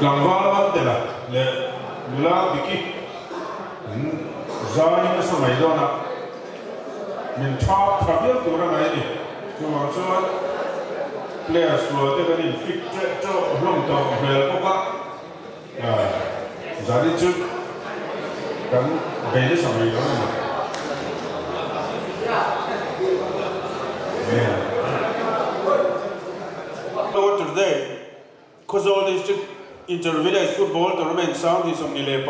Tlangval Mandela leh nula Diki an zai nasa mai dawn a, min thap tha viau tur a ngai a ni. Chuvang chuan players rual te kan in fit teh teuh hlawm tawh hmel bawk a, zanin chu kan bei nasa mai dawn a ni. Water Day. Khawzawl District Inter Village Football Tournament 2025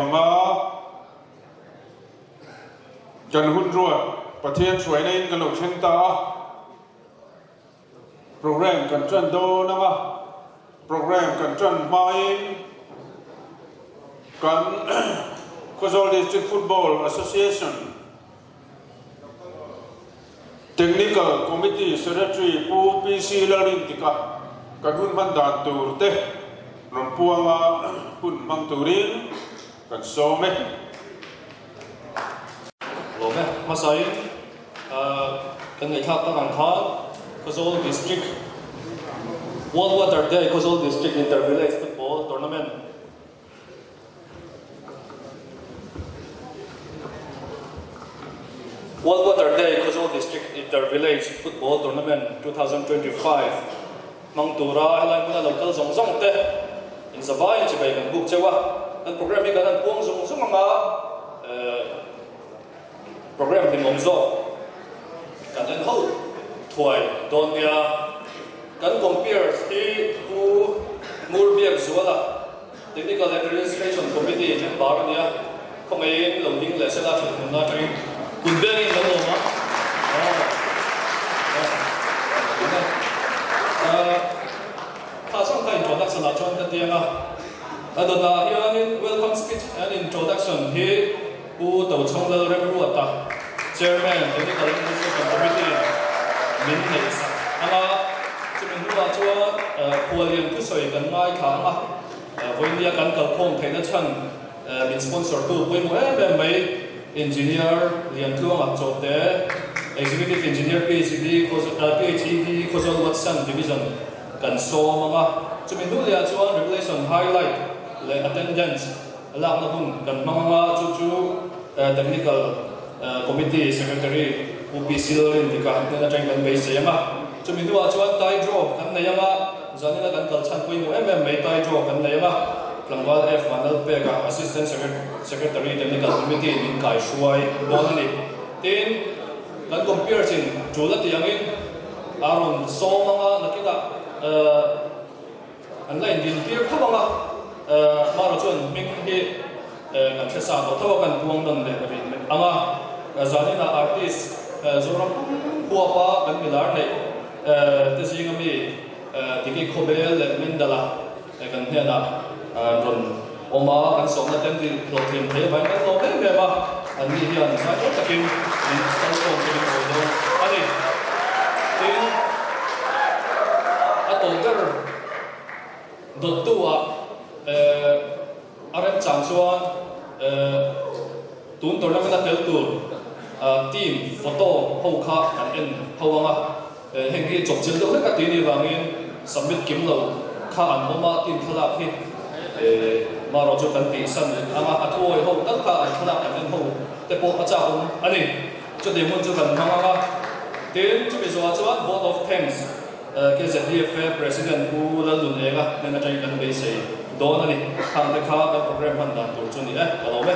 kan hun ruat Pathian hruaina in kan lo thleng ta a, program kan tan dawn ang a, program kan tan hmain kan Khawzawl District Football Association Technical Committee Secretary Pu PC Lalrintika kan hun hman dan tur te rawn puanga hun hmang turin kan sawm e. Lawm e. Hmasain kan ngaihthlak tak ang khan Khawzawl District World Water Day Khawzawl District Inter-Village Football Tournament World Water Day Khawzawl District Inter Village Football Tournament 2025 hmang tura helai hmuna lo kal zawng zawng te in zavaiin chibai kan buk cheu a, kan program hi kan han puang zung zung anga program hlimawm zawk kan en ho thuai dawn nia. Kan compere hi Pu Ngurbiakzuala, Technical and Registration Committee member a nia, khawngaihin lo ding leh sela thut hmunna atangin kut bengin kan awm a. Kha chuan kha introduction ah chuan ka tiang a, a dawtah hianin welcome speech and introduction hi Pu Tochhawng Lalremruata, Chairman, Technical Administration Committee min neihsak ang a, chumi hnuah chuan khuallian thusawi kan ngaithla ang a, vawinia kan kalkhawm theihna chhan min sponsor tu pawimawh em em mai Engineer Liantluanga Chawte, Executive Engineer PHED Khawzawl Watson Division kan sawm ang a, chumi hnu lehah chuan Regulation Highlight leh Attendance Lakna hun kan hmang anga chu chu Technical Committee Secretary Pu PC Lalrindika hnen atangin kan beisei ang a. Chumi hnuah chuan tie draw kan nei ang a, zanina kan kal chhan pawimawh em em mai tie draw kan nei ang a, Tlangval F Vanlalpeka Assistant Secretary Technical Committee min kaihruai dawn a ni. Tin, kan compere chin tul a tih angin a rawn sawm ang a, nakinah An la indintir tho ang a, Mara chuan hming hi kan hre sa tawh tho a, kan puang nawn leh rih ang a. Zaninah artist Zoram huapa kan milar neih te zinga mi Diki Khawbel leh Mendala kan hnenah rawn awm a, kan sawmna te an ti hlawhtling thei avangin kan hlawm em em a, anni hian zai tawk takin min kalkhawm te min awi dawn a ni. Tin, a tawp ber dawttu ah a remchang chuan tun tournament a tel tur team photo ho kha kan en ho ang a, heng hi chawpchilh deuh hlek a tih anih vangin submit kim lo kha an awm a, team thlalak hi marawh chu kan tihsan ang a, a thuawi ho tal kha an thlalak kan en ho te pawh a chak awm a ni. Chutih hmun chu kan hmang ang a, tin chumi zawhah chuan Vote of Thanks KZDFA President Pu Lalnunenga hnen atangin kan beisei dawn a ni. Khang te kha kan program hman dan tur chu ni e, ka lawm e.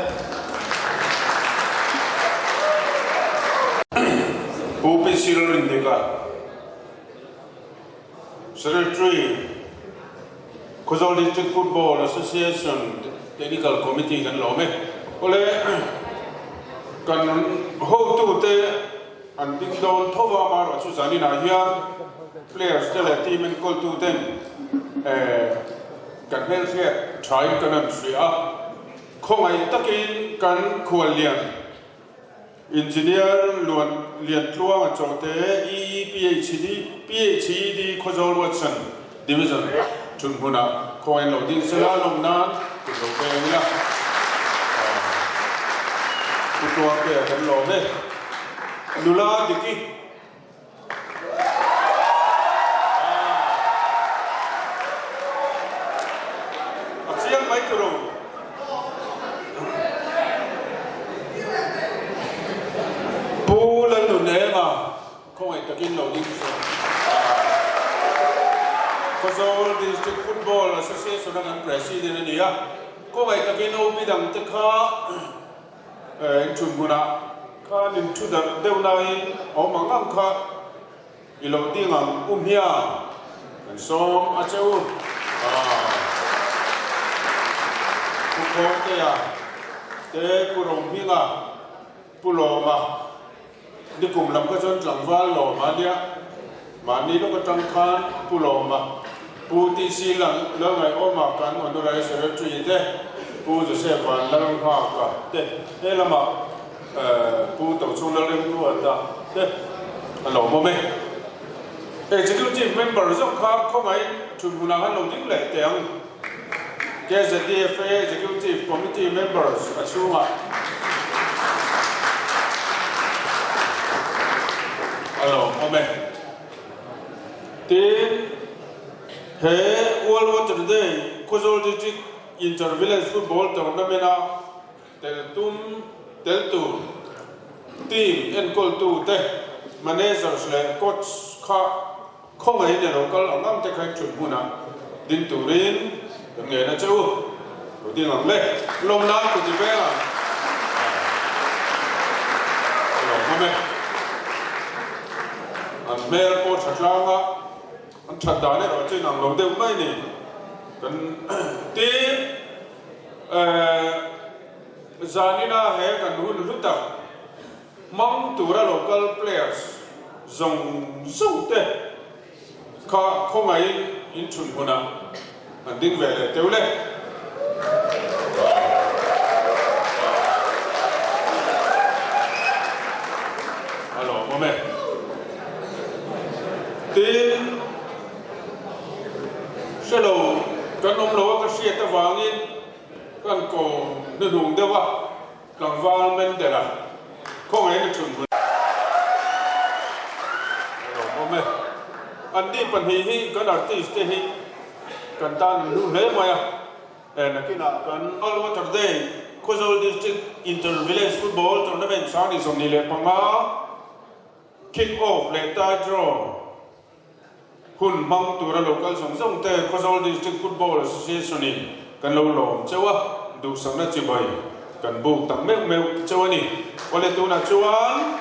Pu PC Lalrindika, Secretary, Khawzawl District Football Association Technical Committee kan lawm e. Awle, kan hotute an ding dawn tho a, amaherawh chu zaninah hian players te leh team enkawltuten kan hmelhriat thain kan han hria a, khawngaih takin kan khuallian Engineer Luan Liantluanga Chawte, EE PHD, PHED Khawzawl Watson Division chhun hmunah khawngain lo ding sela lawm nan kut lo peng ila. Pu Tluangtea kan lawm e. Nula Diki. A chiang. Association Khawzawl District Football Association a kan President a ni a, khawngaih takin OP dang te kha inchhun hmunah khan in thu darh deuh laiin awm ang ang kha i lo ding ang u hmiang kan sawm a che u. Pu Khawngtea te Pu Rohminga Pu Lawma nikum lam kha chuan tlangval Lawma a nia, mahni lawk atang khan Pu Lawma, Pu TC Lalngaihawma kan Honorary Secretary te, Pu Joseph Vanlalnghaka te, he lamah Pu Tochhung Lalremruata te a lo awm e. Executive Member zawk kha khawngaihin thunhmunah khan lo ding leh teh ang. KZDFA Executive Committee members a chhungah a lo awm e. Tin, he World Water Day Khawzawl District Inter-Village Football Tournament-a tel tum tel tur team enkawltute, managers leh coach kha Khawngaih in alo kal ang ang te kha in thut hmunah ding turin kan ngen a che u. Lo ding ang le. Lawm nan ku ti veng ang. Ka lo hmam e. An hmel pawh tha tlang a, an that dan erawh chu inang lo deuh mai ni. Kan tin zanina he kan hun hlu tak. Hmang tura local players zawng zawng te kha khawngaihin in chhun hunah an ding ve leh teuh le. A lawmawm e. Tin, hrelo kan awm lo a ka hriat avangin kan kawm hnuhnung deuh a. Tlangval Mendela khawngaih na chhun hmun a lo awm e. An ni pahnih hi kan artist te hi kan tan an hlu hle mai a, e nakinah kan All Water Day Khawzawl District Inter Village Football Tournament 2025 Kick Off leh Tie Draw hun hmang tura lo kal zawng zawng te Khawzawl District Football Association in kan lo lawm cheu a, duhsakna chibai kan buk tak meuh meuh cheu a ni. Awle tunah chuan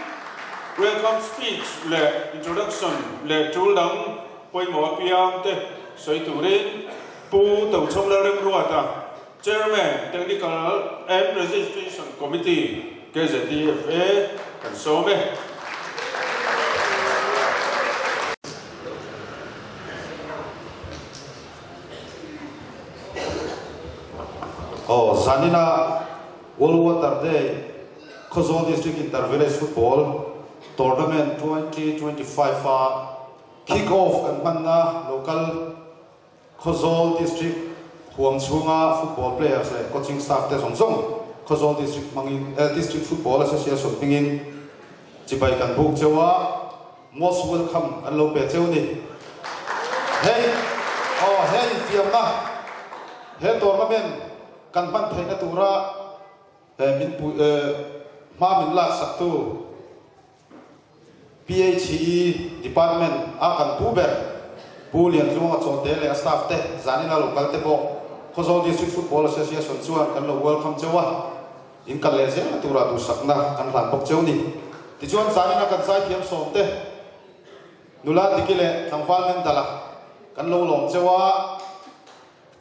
welcome speech leh introduction leh tul dang pawimawh apiang te sawi turin Pu Tochhawng Lalremruata, Chairman, Technical and Registration Committee, KZDFA, kan sawm e. Aw, zanina World Water Day Khawzawl District Inter-Village Football Tournament 2025 a kick-off kan hmanna local Khawzawl District huam chhunga football players leh coaching staff te zawng zawng Khawzawl District hmangin District Football Association hmingin chibai kan buk cheu a, most welcome kan lo pe cheu ni. Hei aw he infiamna he tournament kan hman theihna tura min pui hma min laksaktu PHE Department a kan pu ber Pu Liantluanga Chawte leh a staff te zanina lo kal te pawh Khawzawl District Football Association chuan kan lo welcome cheu a, in kal leh zelna tura duhsakna kan hlan bawk cheu ni. Tichuan zanina kan zaithiam sawm te nula Diki leh tlangval Mendala kan lo lawm cheu a,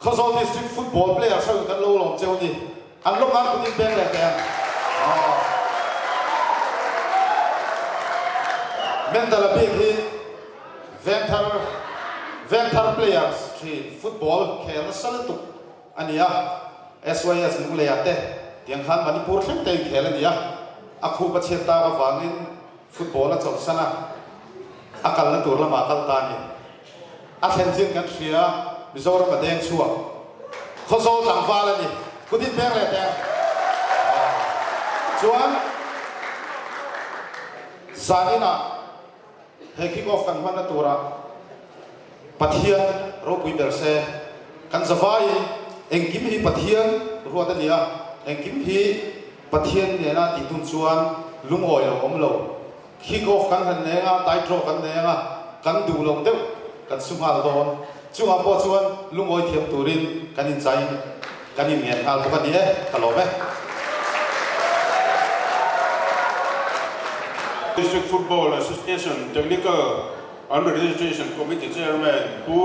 Khawzawl District Football player hreuhin kan lo lawm cheu ni. An lawm nan kut in peng leh teh ang. Mendala bik hi Vengthar Vengthar players thin football khel nasa lutuk a ni a. SYS Lungleia te tiang khan Manipur thleng te inkhel a ni a. A khup a chhiat tak avangin football a chawlhsan a, a kalna tur lamah a kal ta a ni. A thlen chin kan hria, Mizoram a deng chhuak. Khawzawl tlangval a ni. Kut in peng leh teh. Chuan zaninah he kick off kan hmanna turah Pathian ropui ber se. Kan zavaiin engkim hi Pathian ruat a ni a, engkim hi Pathian nena tih dun chuan lungawi lo awm lo. Kick off kan han neng a, tie draw kan neng a. kan duh loh deuh kan su nghal dawn. Chungah pawh chuan lungawi thiam turin kan inchai kan inngen nghal bawk a ni e, ka lawm e. District Football Association Technical and Registration Committee Chairman Pu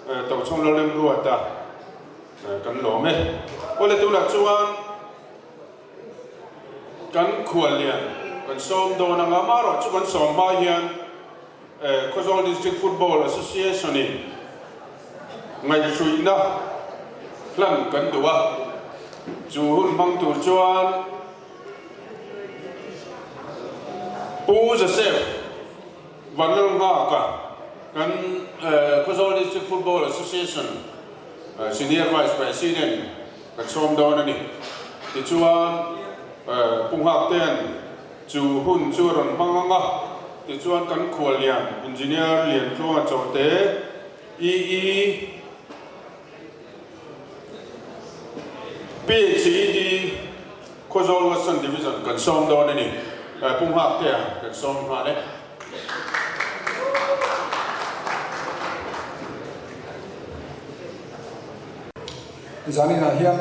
Tochhawng Lalremruata kan lawm e. Awle tunah chuan kan khuallian kan sawm dawn anga amaherawh chu kan sawm hma hian Khawzawl District Football Association in ngaihhruihna hlan kan duh a, chu hun hmang tur chuan Pu Joseph Vanlalnghaka kan Khawzawl District Football Association Senior Vice President kan sawm dawn a ni. Tichuan Pu Nghaktea'n Chu hun chu a rawn hmang ang a, tichuan kan khuallian Engineer Liantluanga Chawhte, EE, PHED, Khawzawl Western Division kan sawm dawn a ni. Pu Nghaktea kan sawm nghal e. Zaninah hian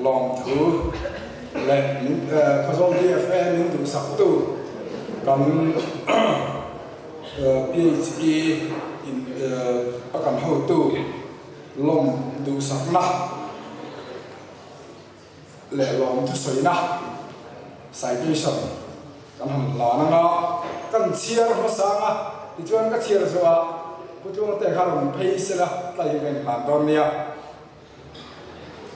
Lawmthu leh min Khawzawl DFA min duhsaktu kan PHE in a kan hotu lawm duhsakna leh lawmthu sawina citation kan han hlan anga kan chhiar hmasa anga tichuan ka chhiar zawhah Pu Tluangte kha rawn phei sela tlai hi ka inhlan dawn nia.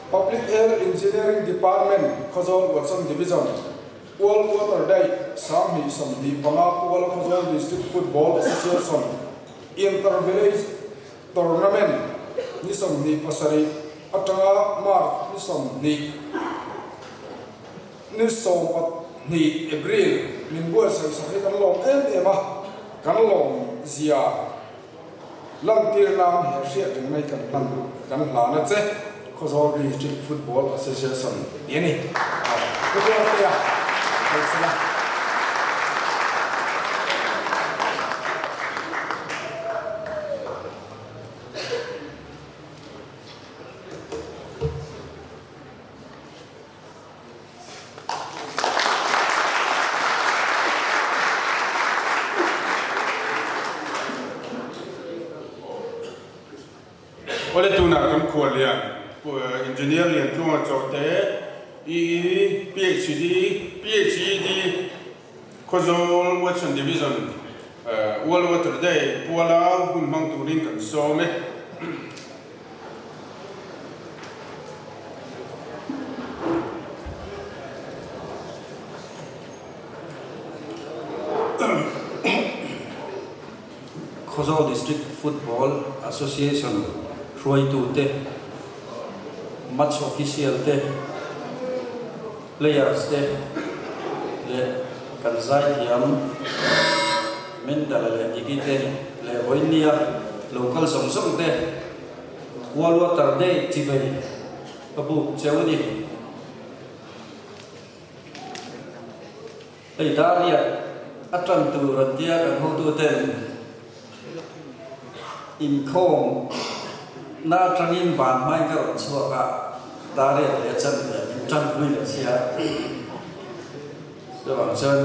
Public Health Engineering Department, Khawzawl Watson Division, World Water Day, 2025 Puala Khawzawl District Football Association Inter-Village Tournament ni 27 atanga March ni 20 ni 12 April min buatsaih sak hi kan lawm em em a, kan lawm zia. Lantir nan he hriat reng mai kan hlan kan hlan a che. Khawzawl District Football Association tih a ni. Pu Tuartea Hosela. Awle tunah kan khuallian Engineer Liantluanga Chawhte, EE, PhD, PHED, Khawzawl Western Division, World Water Day puala hun hmang turin kan sawm e. Khawzawl District Football Association hruaitute, match official te, players te leh kan zaithiam Mendala leh Diki te leh vawinia local zawng zawng te World Water Day chivei ka buk cheu a ni. Hei Dariat a tan tur an tia kan hotu ten inkhawm na atangin van hmain ka rawn chhuak a, Dariat leh a chan leh min tanpui leh sia. Chuvang chuan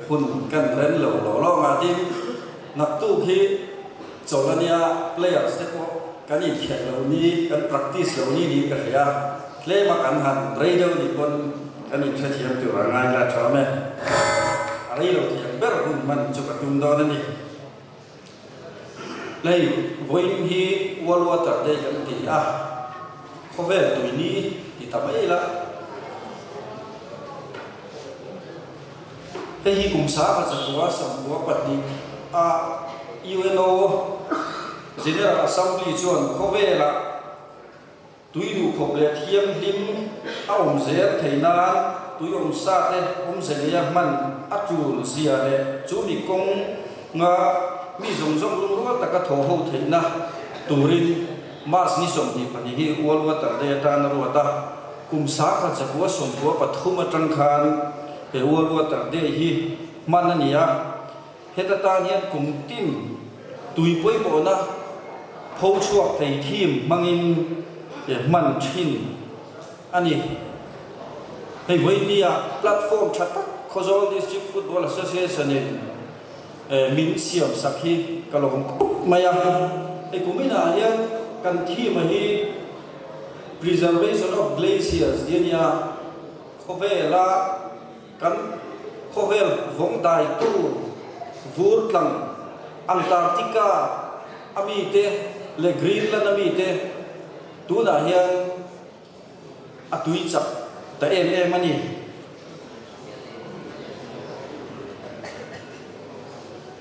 hun kan rem lo lo lawng a, tin naktuk hi chawlh a nia players te pawh kan inkhelh lo ni, kan practice lo ni niin ka hria. Tlema kan han rei deuh nih pawn kan inhrethiam tur a ngai la tha awm e. A rei lo thiam ber hun hman chu ka tum dawn a ni. Hei vawiin hi World Water Day kan ti a, khawvel tui ni ti ta mai ila. Hei hi kum sangha zakua sangkua pahnih a UNO General Assembly chuan khawvelah Tui duhkhawp leh thianghlim a awm zel thei nan tui awm sa te awmze neia hman a tul zia leh chu mi kawng nga mi zawng zawng lungrual taka thaw ho theihna turin March ni 22 hi World Water Day atan a ruat a. Kum sangkhat zakua 13 atang khan he World Water Day hi hman a ni a. Heta tan hian kum tin tui pawimawhna pho chhuak thei theme hmangin hman thin a ni. Hei vawinia platform tha tak Khawzawl District Football Association in min siam sak hi ka lawm khawp mai a. Hei kuminah hian kan theme hi Preservation of Glaciers tih a ni a, khawvela Kan khawvel vawng daitu vur tlang Antarctica a mite leh Greenland a mite tunah hian a tui chak ta em em a ni.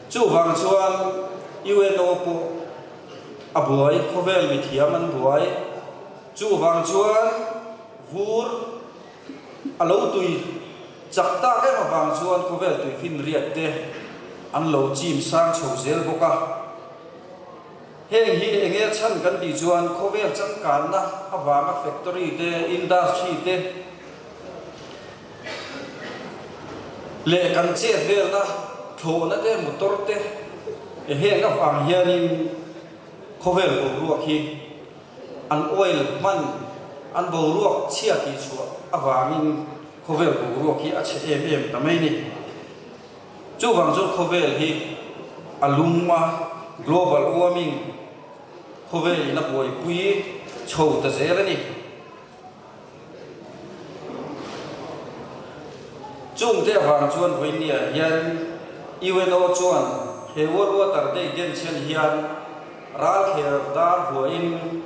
Chuvang chuan UNO pawh a buai, khawvel mithiam an buai. Chuvang chuan vur A lo tui chak tak em avang chuan khawvel tuifin riat te an lo chim sang chho zel bawk a. Heng hi eng nge chhan kan tih chuan khawvel changkanna avanga factory te, industry te leh kan chet velna thlawhna te, motor te heng avang hianin khawvel boruak hi An oil hman an boruak chhia tih chhuah avangin khawvel boruak hi a chhe em em ta mai ni. Chuvang chuan khawvel hi a lum a, global warming khawvel in a buaipui chho ta zel a ni. Chungte avang chuan vawinia hian UNO chuan he World Water Day denchhen hian ralkher dar vuahin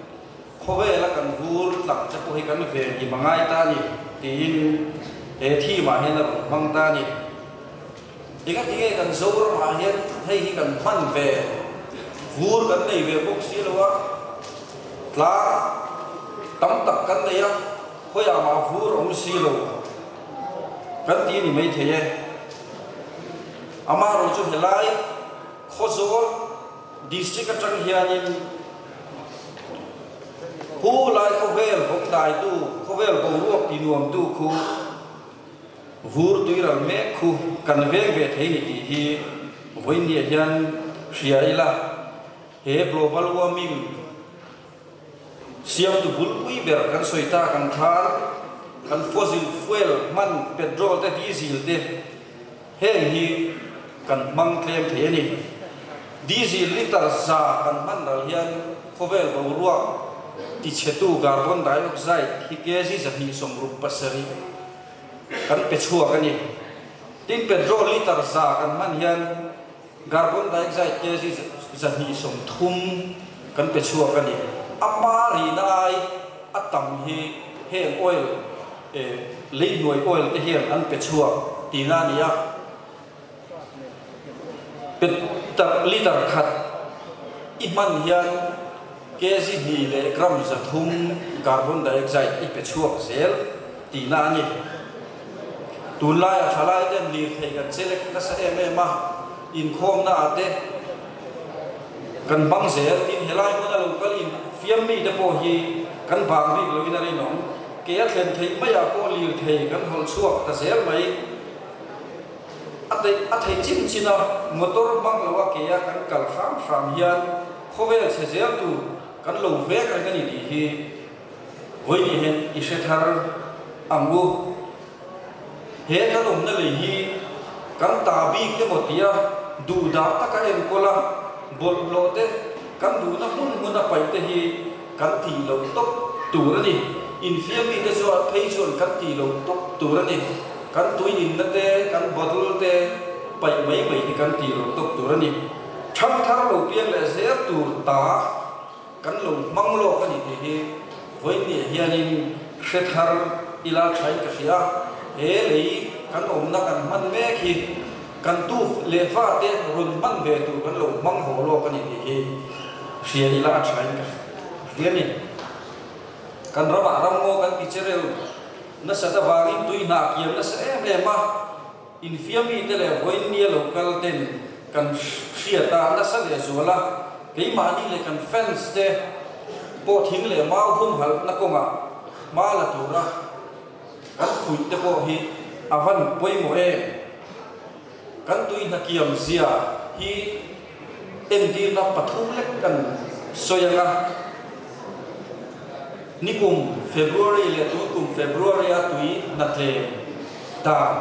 khawvela kan vur tlak te pawh hi kan venhim a ngai ta a ni tiin he theme ah hian a rawn hmang ta a ni. Engatinge kan Zoramah hian hei hi kan hman ve vur kan nei ve bawk si lo a, tlang tam tak kan nei a, khawiah mah vur awm si lo kan ti a ni maithei e. Amaherawh chu helai Khawzawl District atang hianin khu lai khawvel vawng daitu, khawvel boruak tinuamtu khu, Vur tuiral mek khu kan veng ve thei ni tih hi vawinia hian hria ila, he global warming siamtu bulpui ber kan sawi ta kan khan kan fossil fuel hman petrol te diesel te heng hi kan hmang tlem thei a ni. Diesel litre za kan hman ral hian khawvel boruak tichhetu carbon dioxide hi kg 267 kan pe chhuak a ni. Tin, petrol litre za kan hman hian carbon dioxide kg 230 kan pe chhuak a ni. A hma rihna ai a tam hi heng oil leihnuai oil te hian an pe chhuak tihna a ni a. Peter liter khat i hman hian kg hnih leh gram 300 carbon dioxide i pe chhuak zel tihna a ni. Tunlaiah thalai ten lirthei kan chelek nasa em em a, inkhawmna ah te kan hmang zel. Tin, helai hmuna lo kal in fiam mi te pawh hi kan bang bik loin a rinawm. Ke a thlen theih maiah pawh lirthei kan hawlh chhuak ta zel mai. A theih a theih chin chin a, motor hmang lo a ke a kan kal hram hram hian khawvel chhe zel tur kan lo vek reng a ni tih hi vawiin hian i hre thar ang u. He kan awmna lei hi kan ta bik emaw tia duhdah taka enkawl a, bawlhhlawh te kan duhna hmun hmun a paih te hi kan tih loh tawp tur a ni. Infiam mite chuan phei chuan kan tih loh tawp tur a ni. Kan tui inna te, kan bottle te paih mai mai hi kan tih loh tawp tur a ni. Thangthar lo piang leh zel tur ta kan lo hmang lawk a ni tih hi vawiinniah hianin hre thar ila thain ka hria. He lei kan awmna kan hman mek hi kan tu leh fa te rawn hman ve tur kan lo hmang haw lawk a ni tih hi hria ila a thain ka hria a ni. Kan ramah ramngaw kan ti che reuh. Nasat avangin tui hna kiam nasa em em a, infiam mite leh vawiin nia lo kal ten kan hriat a, nasa leh zual a, keimahni leh kan fans te pawh thing leh mau humhalhna kawngah hma la tura kan fuih te pawh hi a van pawimawh em? Kan tui hna kiam zia. hi entirna pathum lek kan sawi ang a. Nikum February leh tunkum February a tui hna tlem dan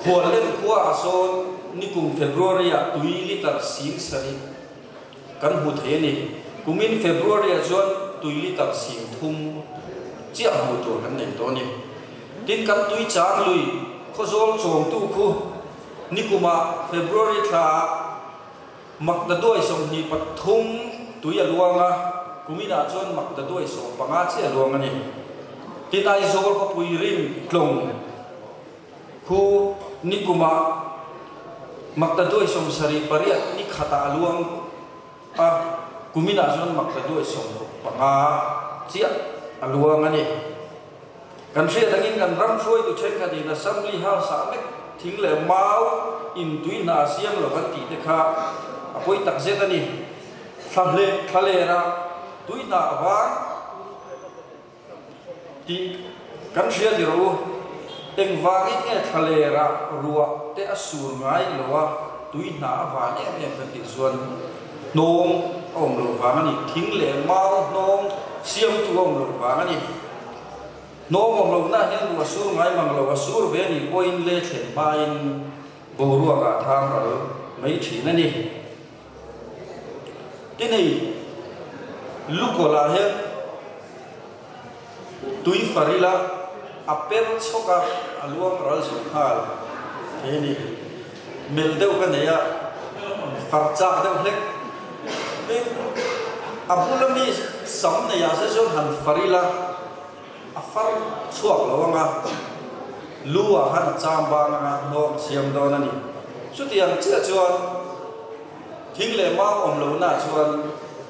Khuallen khua ah sawn nikum February ah tui litre 70,000 kan hmu thei a ni. Kumin February ah chuan tui litre 30,000 chiah hmuh tur kan nei tawh a ni. Tin kan tui chang lui Khawzawl chawmtu khu nikum ah February thla ah Makdaduai 23 tui a luang a, kuminah chuan makdaduai 15 chiah a luang a ni. Tin Aizawl khawpui rim tlawng khu nikumah makdaduai 78 ni khatah a luang a, kuminah chuan makdaduai 65 chiah a luang a ni. Kan hriat angin kan ram hruaitu thenkhatin Assembly House-ah mek thing leh mau in tui hna a siam lo kan tih te kha a pawi tak zet a ni. Thla thla lerah tui hna a vang tih kan hria ni rawh u. Engvangin nge thla lerah ruah te a sur ngai lo a tui hna a van em em kan tih chuan hnawng a awm loh vang a ni. Thing leh mau hnawng siamtu a awm loh vang a ni. Hnawng awm lohna hian ruah sur ngai mang lo, a sur ve a nih pawhin le thlen hmain boruakah thang ral mai thin a ni. Tin hei lukawlh ah hian tui far ila a per chhawk a, a luang ral zawh nghal thei a ni. Melh deuh ka nei a, far chak deuh hlek. Tin, a bula mi sam nei ah se chuan han far ila a far chhuak lo ang a, lu ah khan a cham bang ang a, hnawng a siam dawn a ni. Chutiang chiah chuan thing leh mau awm lohna ah chuan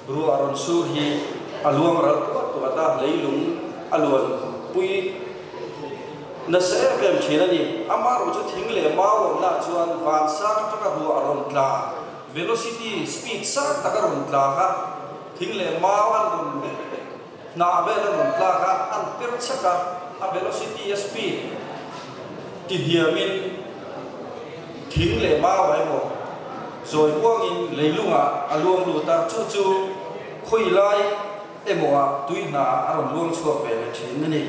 ruah rawn sur hi a luang ral tuat tuat a, leilung a luan pui Nasa em em thin a ni. Amaherawh chu thing leh mau awmna chuan van sang atanga ruah a rawn tla, velocity, speed sang tak a rawn tla kha, thing leh mau an rawn hnah vel an rawn tla kha an per chhak a, a velocity, a speed ti hniamin thing leh mau ah emaw zawi muangin leilungah a luang lut a, chu chu khawi lai emaw ah tui hna a rawn luang chhuak ve leh thin a ni.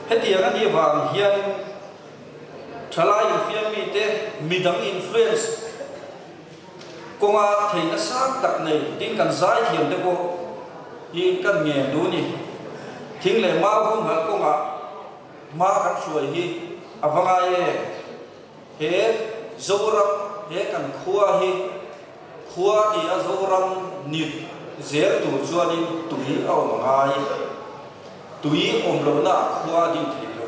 Hetiang a nih vang hian thalai infiam mite midang influence kawnga theihna sang tak nei tin kan zaithiam te pawh hi kan ngen duh a ni. Thing leh mau humhalh kawngah hma kan hruai hi a va ngai em? He Zoram, he kan khua hi Khua ti a Zoram ni zel tur chuanin tui a awm a ngai. Tui awm lohna ah khua a din thei lo.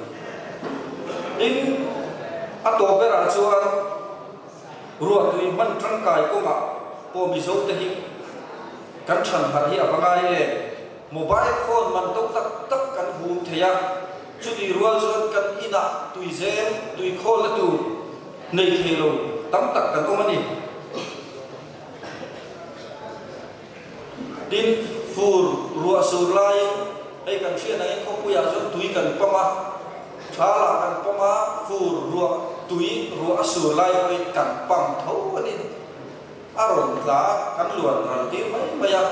Tin, a tawp berah chuan ruah tui hman tangkai kawngah pawh Mizo te hi kan than harh hi a va ngai em? Mobile phone man to tak tak kan hum thei a, chutih rual chuan kan inah tui zem, tui khawlna tur nei thei lo tam tak kan awm a ni. Tin, fur ruah sur laiin hei kan hriat angin khawpuiah chuan tui kan pump a, thalah kan pump a, fur ruah tui ruah a sur lai pawhin kan pump tho a ni. A rawn tla a, kan luan ral tir mai mai a.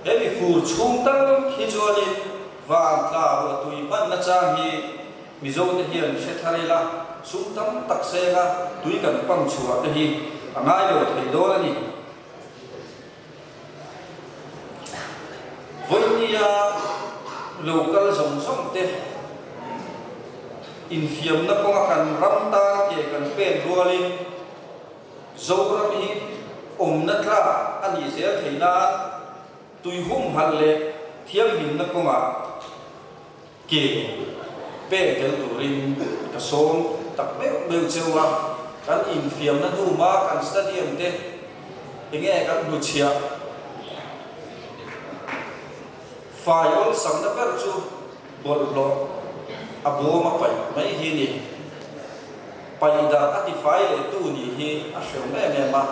He mi fur chhung tal hi chuanin van tla ruah tui hmanna chang hi Mizo te hian hre thar ila, sum tam tak senga tui kan pump chhuah te hi a ngai lo thei dawn a ni. Vawinia local zawng zawng te infiamna kawnga kan ram tan ke kan pen rualin Zoram hi awmna tlak a nih zel thei nan tui humhalh leh thianghlimna kawngah Ke pen tel turin ka sawm tak meuh meuh cheu a, kan infiamna hnu hma kan stadium te enge kan hnuchhiah fai awlsamna ber chu bawlhhlawh a bawm a paih mai hi ni. Paih dan a tifai leh tu nih hi a hreu em em a,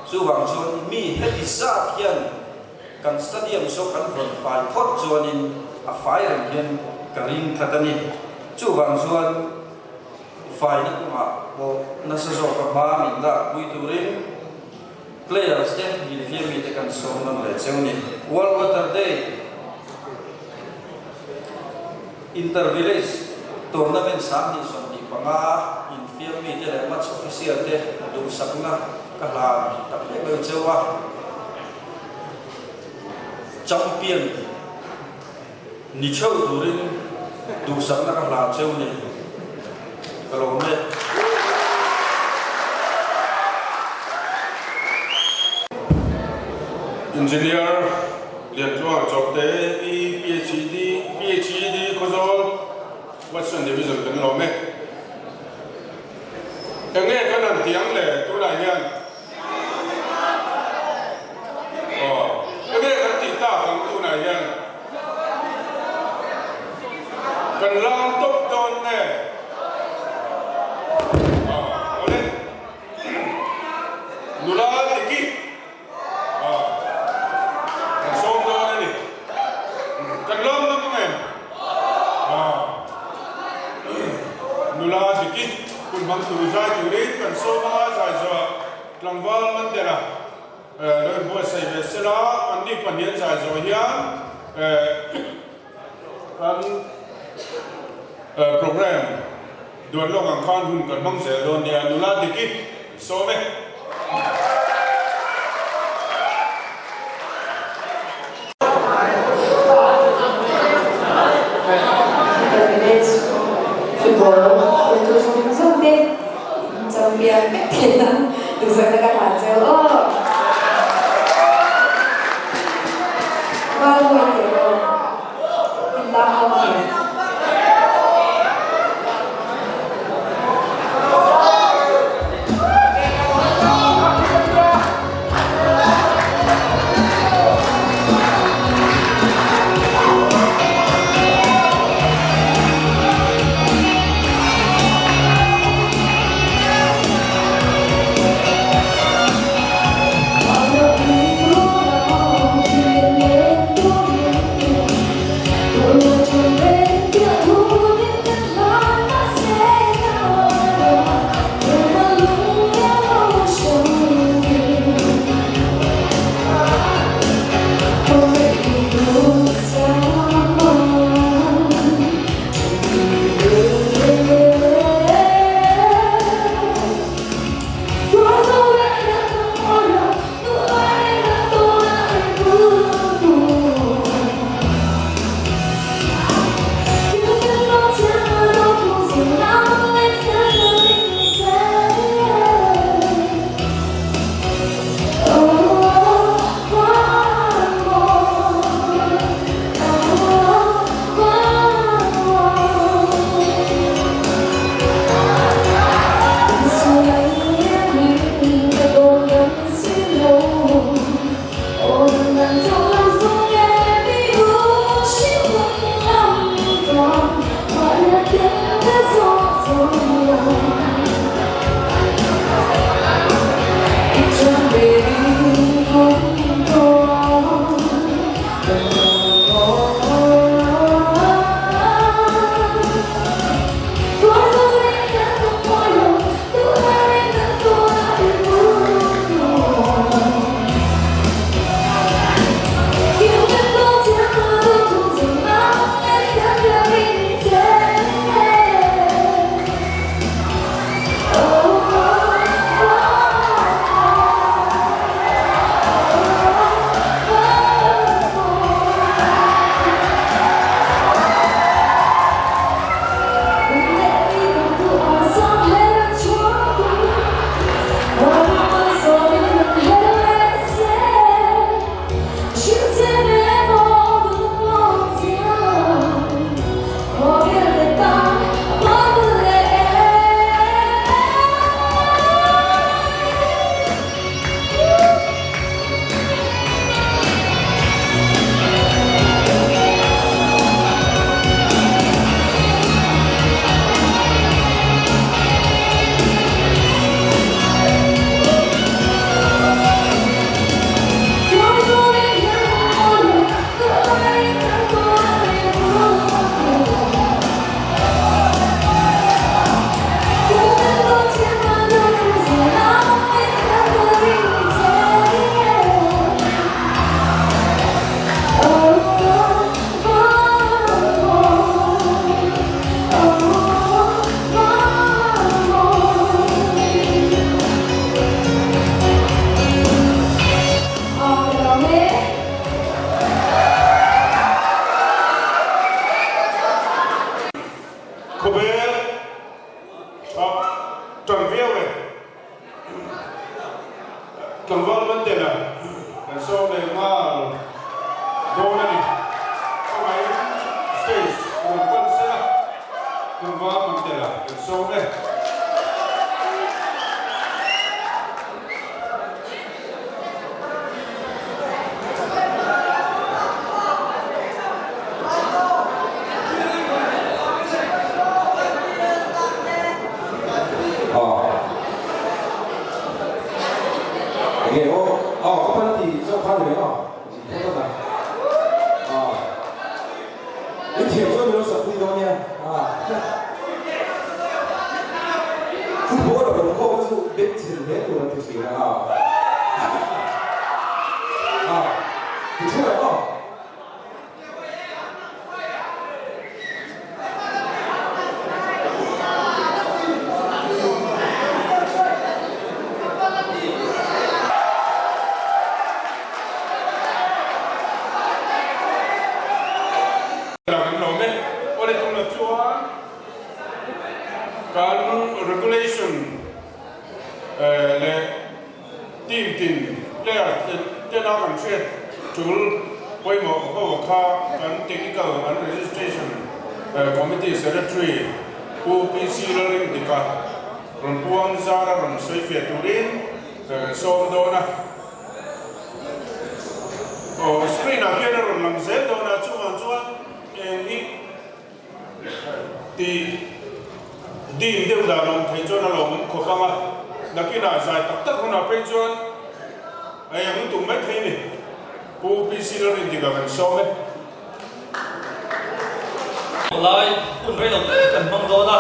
chuvang chuan mi heti zat hian Kan stadium saw kan vawn fai phawt chuanin a fai reng hian ka ring tlat a ni. Chuvang chuan Faina kawngah pawh nasa zawka hma min lakpui turin players te infiam mite kan sawm nawn leh cheu ni. World Water Day Inter-Village Tournament 2025 infiam mite leh match official te duhsakna ka hlan tak mek lo cheu a, champion ni theuh turin duhsakna ka hlan cheu ni ka lawm e. Engineer Liantluang Chawkte I PHED PHED Khawzawl Western Division kan lawm e. Enge kan han ti ang le tunah hian? Aw, enge kan tih tak ang tunah hian? Kan lam tawp dawn nge? Aw, awle. Nula Diki. Aw, kan sawm dawn a ni. Kan lawm ngam ang em? Aw, nula diki hun hmang tur zai turin kan sawm a, zai zawh tlangval Mandela lo inbuatsaih ve sela, anni pahnih an zai zawh hian kan program duan lawk ang khan hun kan hmang zel dawn nia, nula diki sawm e. Village football kheltu zawng zawng te champion vek theih nan duhsakna ka hlan cheu aw. Val mawi teh aw. In lak awm ang em? Tlangval Mandela kan sawm leh nghal dawn a ni. Khawngaih stage rawn pan se la, Tlangval Mandela kan sawm e. Enge aw aw ka pan ti zawk kha ni mai aw tho ta ta i thiam chuan min lo sak pui dawn nia football a awm khawm chu beng chhin hle tur an ti thin a ti thu em aw. Kan lawm e. Awle tunah chuan kan regulation leh team tin player tena kan hriat tul pawimawh ho kha kan technical and registration committee secretary Pu PC Lalringdika rawn puang zara rawn sawi fiah turin kan sawm dawn a. Aw screen ah hian a rawn lang zel dawn a, chuvang chuan eng hi tih dim deuh dan awm thei chuan a lawmawm khawp ang a, nakinah zai tak tak hunah phei chuan a eng lutuk mai thei a ni. Pu PC Lalrindika kan sawm e. Lai hun rei lo te kan hmang dawn a,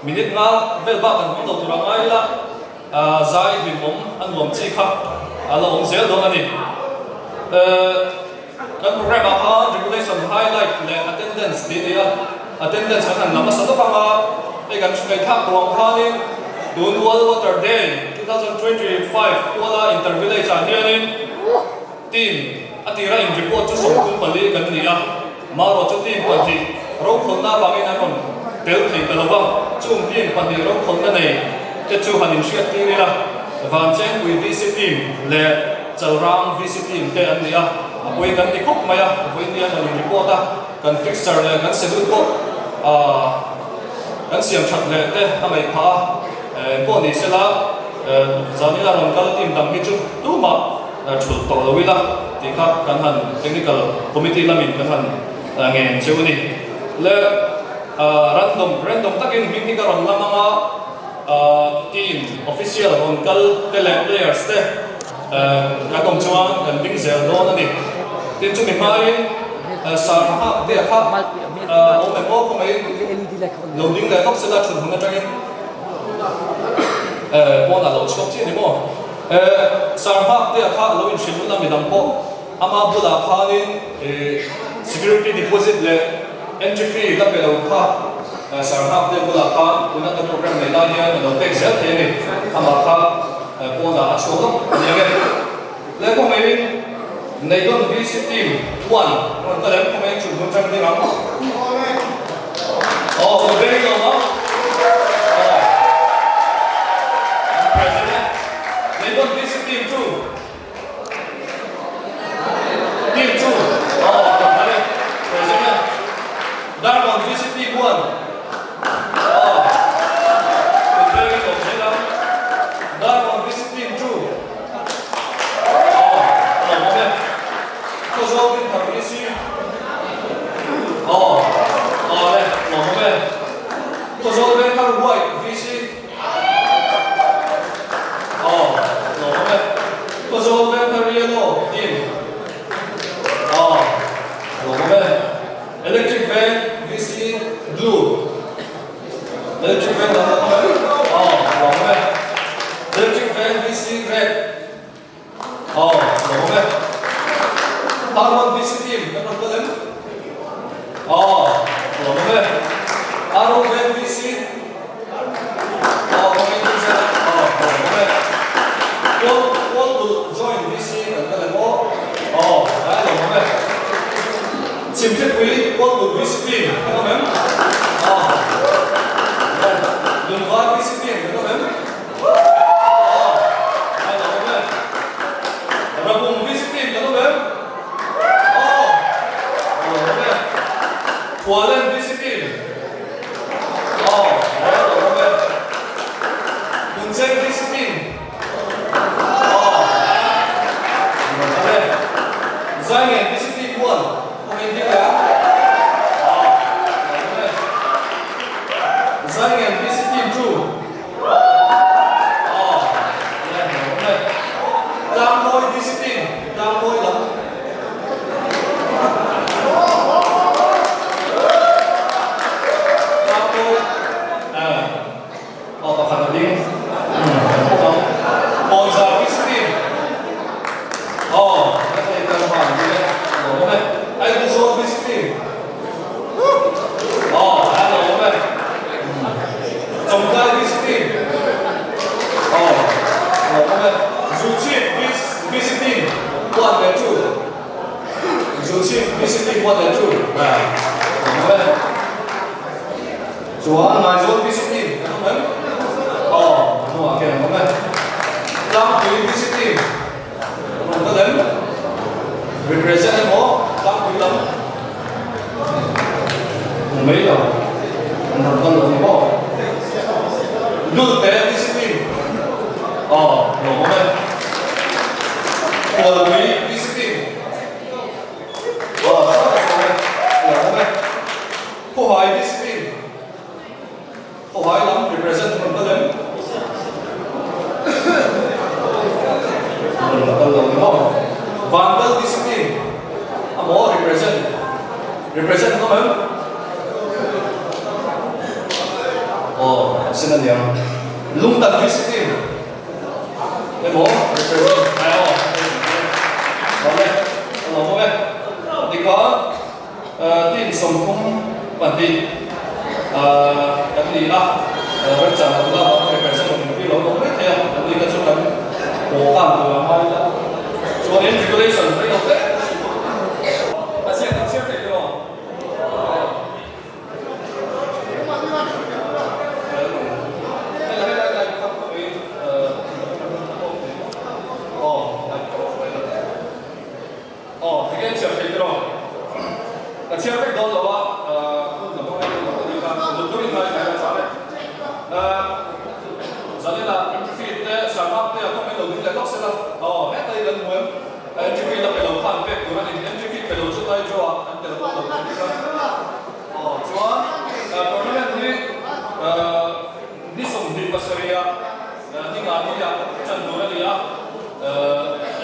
minute nga vel bak kan hmang lo tur a ngai ila, zai hlimawm a nuam chi kha a la awm zel dawn a ni. Kan program ah khan regulation highlight leh attendance tih a ni a, attendance kan han la hmasa lawk ang a, hei kan ngaihthlak tawh ang khanin tun World Water Day 2025 kuala Inter Village ah hianin team a tira in report chu 34 kan ni a, marawh chu team pahnih rokhawlhna avangin an rawn tel thei ta lo va, chung team pahnih rokhawlhna nei te chu han inhriat tir ila, Vanchengpui VC team leh Chalrang VC team te an ni a, a pawi kan ti khawp mai a, vawiin hian an in report a, kan fixture leh kan schedule pawh aah kan siam that leh te a ngaih phah a, engpawh ni sela zanina rawn kal team dang hi chu tumah thulh tawh lo ila tih kha kan han technical committee lamin kan han ngen cheu a ni. Le random random takin hming hi ka rawn lam ang a, team official rawn kal te leh players te kan awm chuan kan ding zel dawn a ni. Tin chumi hmain sar hak te kha awm em aw khawngaihin lo ding leh lawk sela thut hmun atangin pawnah lo chhuak chiah a ni maw? Sar hak te kha lo inhrilh hun a midang pawh ama bulah khanin security deposit leh entry fee la pe lo kha sar hak te bulah khan tuna kan program nei lai hian a lo pek zel thei a ni. Amah kha pawnah a chhuak lawk a ni ang e. Le khawngaihin Neidawn VC team 1 rawn kal em khawngaihin chhun hun tang ding ang. Aw ka veng lo ang. Aw President Neidawn VC team 2 Team 2 aw ka hman e President Darlawn VC team 1 aw ka veng in awm zel ang. Darlawn VC team 2 Aw a lo awm e. Khawzawl din thar VC Aw aw le lo awm e. Khawzawl veng thar white VC Aw lo awm e. Khawzawl veng thar yellow team Aw lo awm e. Electric veng VC blue Electric veng lo awm e. Aw lo awm e. Electric veng VC red Aw, lo awm e. Harvard VC team kan rawn kal em? Aw, lo awm e. Arrow Veng VC Aw, kawng engtin zel a? Aw, lo awm e. Paul Paul Kulh Joint VC kan kal em aw? Aw, tlai lo awm e. Chhimthipui Paul Kulh VC team kan awm em? Aw, Lungvar VC team kan awm em? Aw, tlai lo awm e. Zaingen VC Team 1 kawng in ding leh a. Aw, lawm e. Zaingen VC Team 2. Aw, le lawm e. Tlangmawi VC Team, Tlangmawi lam. Tlangmawi, eh. Aw pakhat a ding kan bawk ang. Kawnzar VC Team. Aw, kan ei kal hma an ding e. Lawm awm e. Aizawl VC Team. Aw, a lawm awm e. Chawngtlai VC Team. Aw, lawm awm e. Zuchhip VC Team 1 leh 2. Zuchhip VC Team 1 leh 2. Lawm awm e. Chuan Ngaizawl VC Team kan awm em? Aw, a hnuah khian an awm e. Tlangpui VC Team kan awm ta em? Represent emaw Tlangpui lam hmu mai lo, an rawn kal lo ni maw? Dulte VC Team, aw, lo awm e. Khualpui VC Team, aw, chhuak a awm e, lo awm e. Khawhai discipline, Khawhai lam represent rawn kal em? Rawn la kal lo ni maw? Vantal discipline a maw represent, represent ngam em? Aw, sin a niang. Lungtan discipline emaw represent ai aw. Awle, a lo awm e. Tikha. Team 32 kan ni a, remchang lo la vang represent awm hi lo awm mai thei a, an ni kha chu kan haw tan tur a ngai ila. Chuanin regulation rei lo hle a ziak kan chhiar thei tiraw? Aw, enge chhiar thei tiraw? Ka chhiar vek dawn lo a, hun ka hmang em lo a ni kha, lut deuhin ngai ngai a chang e. Zanina entry fee te Sarmap te a kawng in lo ding leh lawk sela, aw hetlai kan hmu em? Entry fee la pe lo khan pek tur a ni, entry fee pe lo chu tlai draw ah an tel dawn lo tur a ni kha. Aw, chuan tournament hi ni 27 ah Ni nga ni ah ṭan tur a ni a,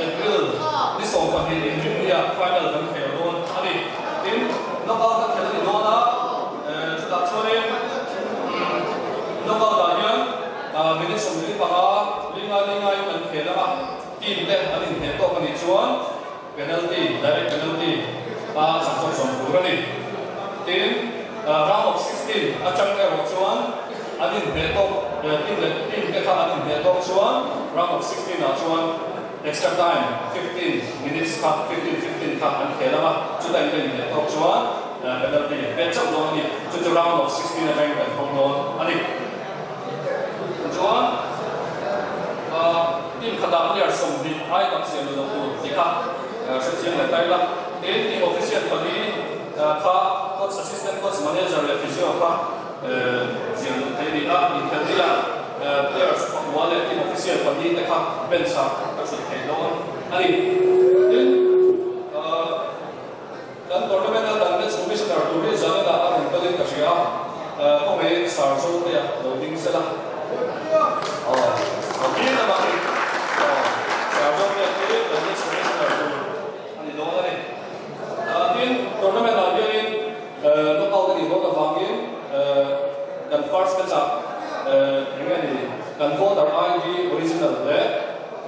April ni 12 inrinni ah final kan khel dawn a ni. Tin, knockout a khelh a ni dawn a, chutah chuanin knockout ah hian minute 45, linga lingain an khel ang a, team te an inhneh tawk a nih chuan penalty, direct penalty a chak zawk zawm tur a ni. Tin, round of 16 atang erawh chuan an inhneh tawk, team leh team te kha an inhneh tawk chuan round of 16 ah chuan extra time 15 minutes kha, 15, 15 kha an khel ang a, chuta in la inhneh tawk chuan penalty pek chauh dawn a ni. Chu chu round of 16 atangin kan hawng dawn a ni. Tichuan, team khatah player 20 ai tam siam duh lo tur tih kha hrethiam leh ta ila. Tin, team official pali kha coach, assistant coach, manager leh physio kha ziah luh theih a ni a. Inkhelh nia players pakua leh team official pali te kha bench ah a thut theih dawn a ni. Tin, Kan tournament a kan match commissioner tur hi Zanina a rawn kalin ka hria a, khawngaih Sir Zotea lo ding sela. Aw, a bik lamah hi aw, Sir Zotea hi kan match commissioner tur a ni dawn a ni. Tin, tournament ah hianin knockout a nih dawn avangin kan first match ah eng nge ni kan voter ID original leh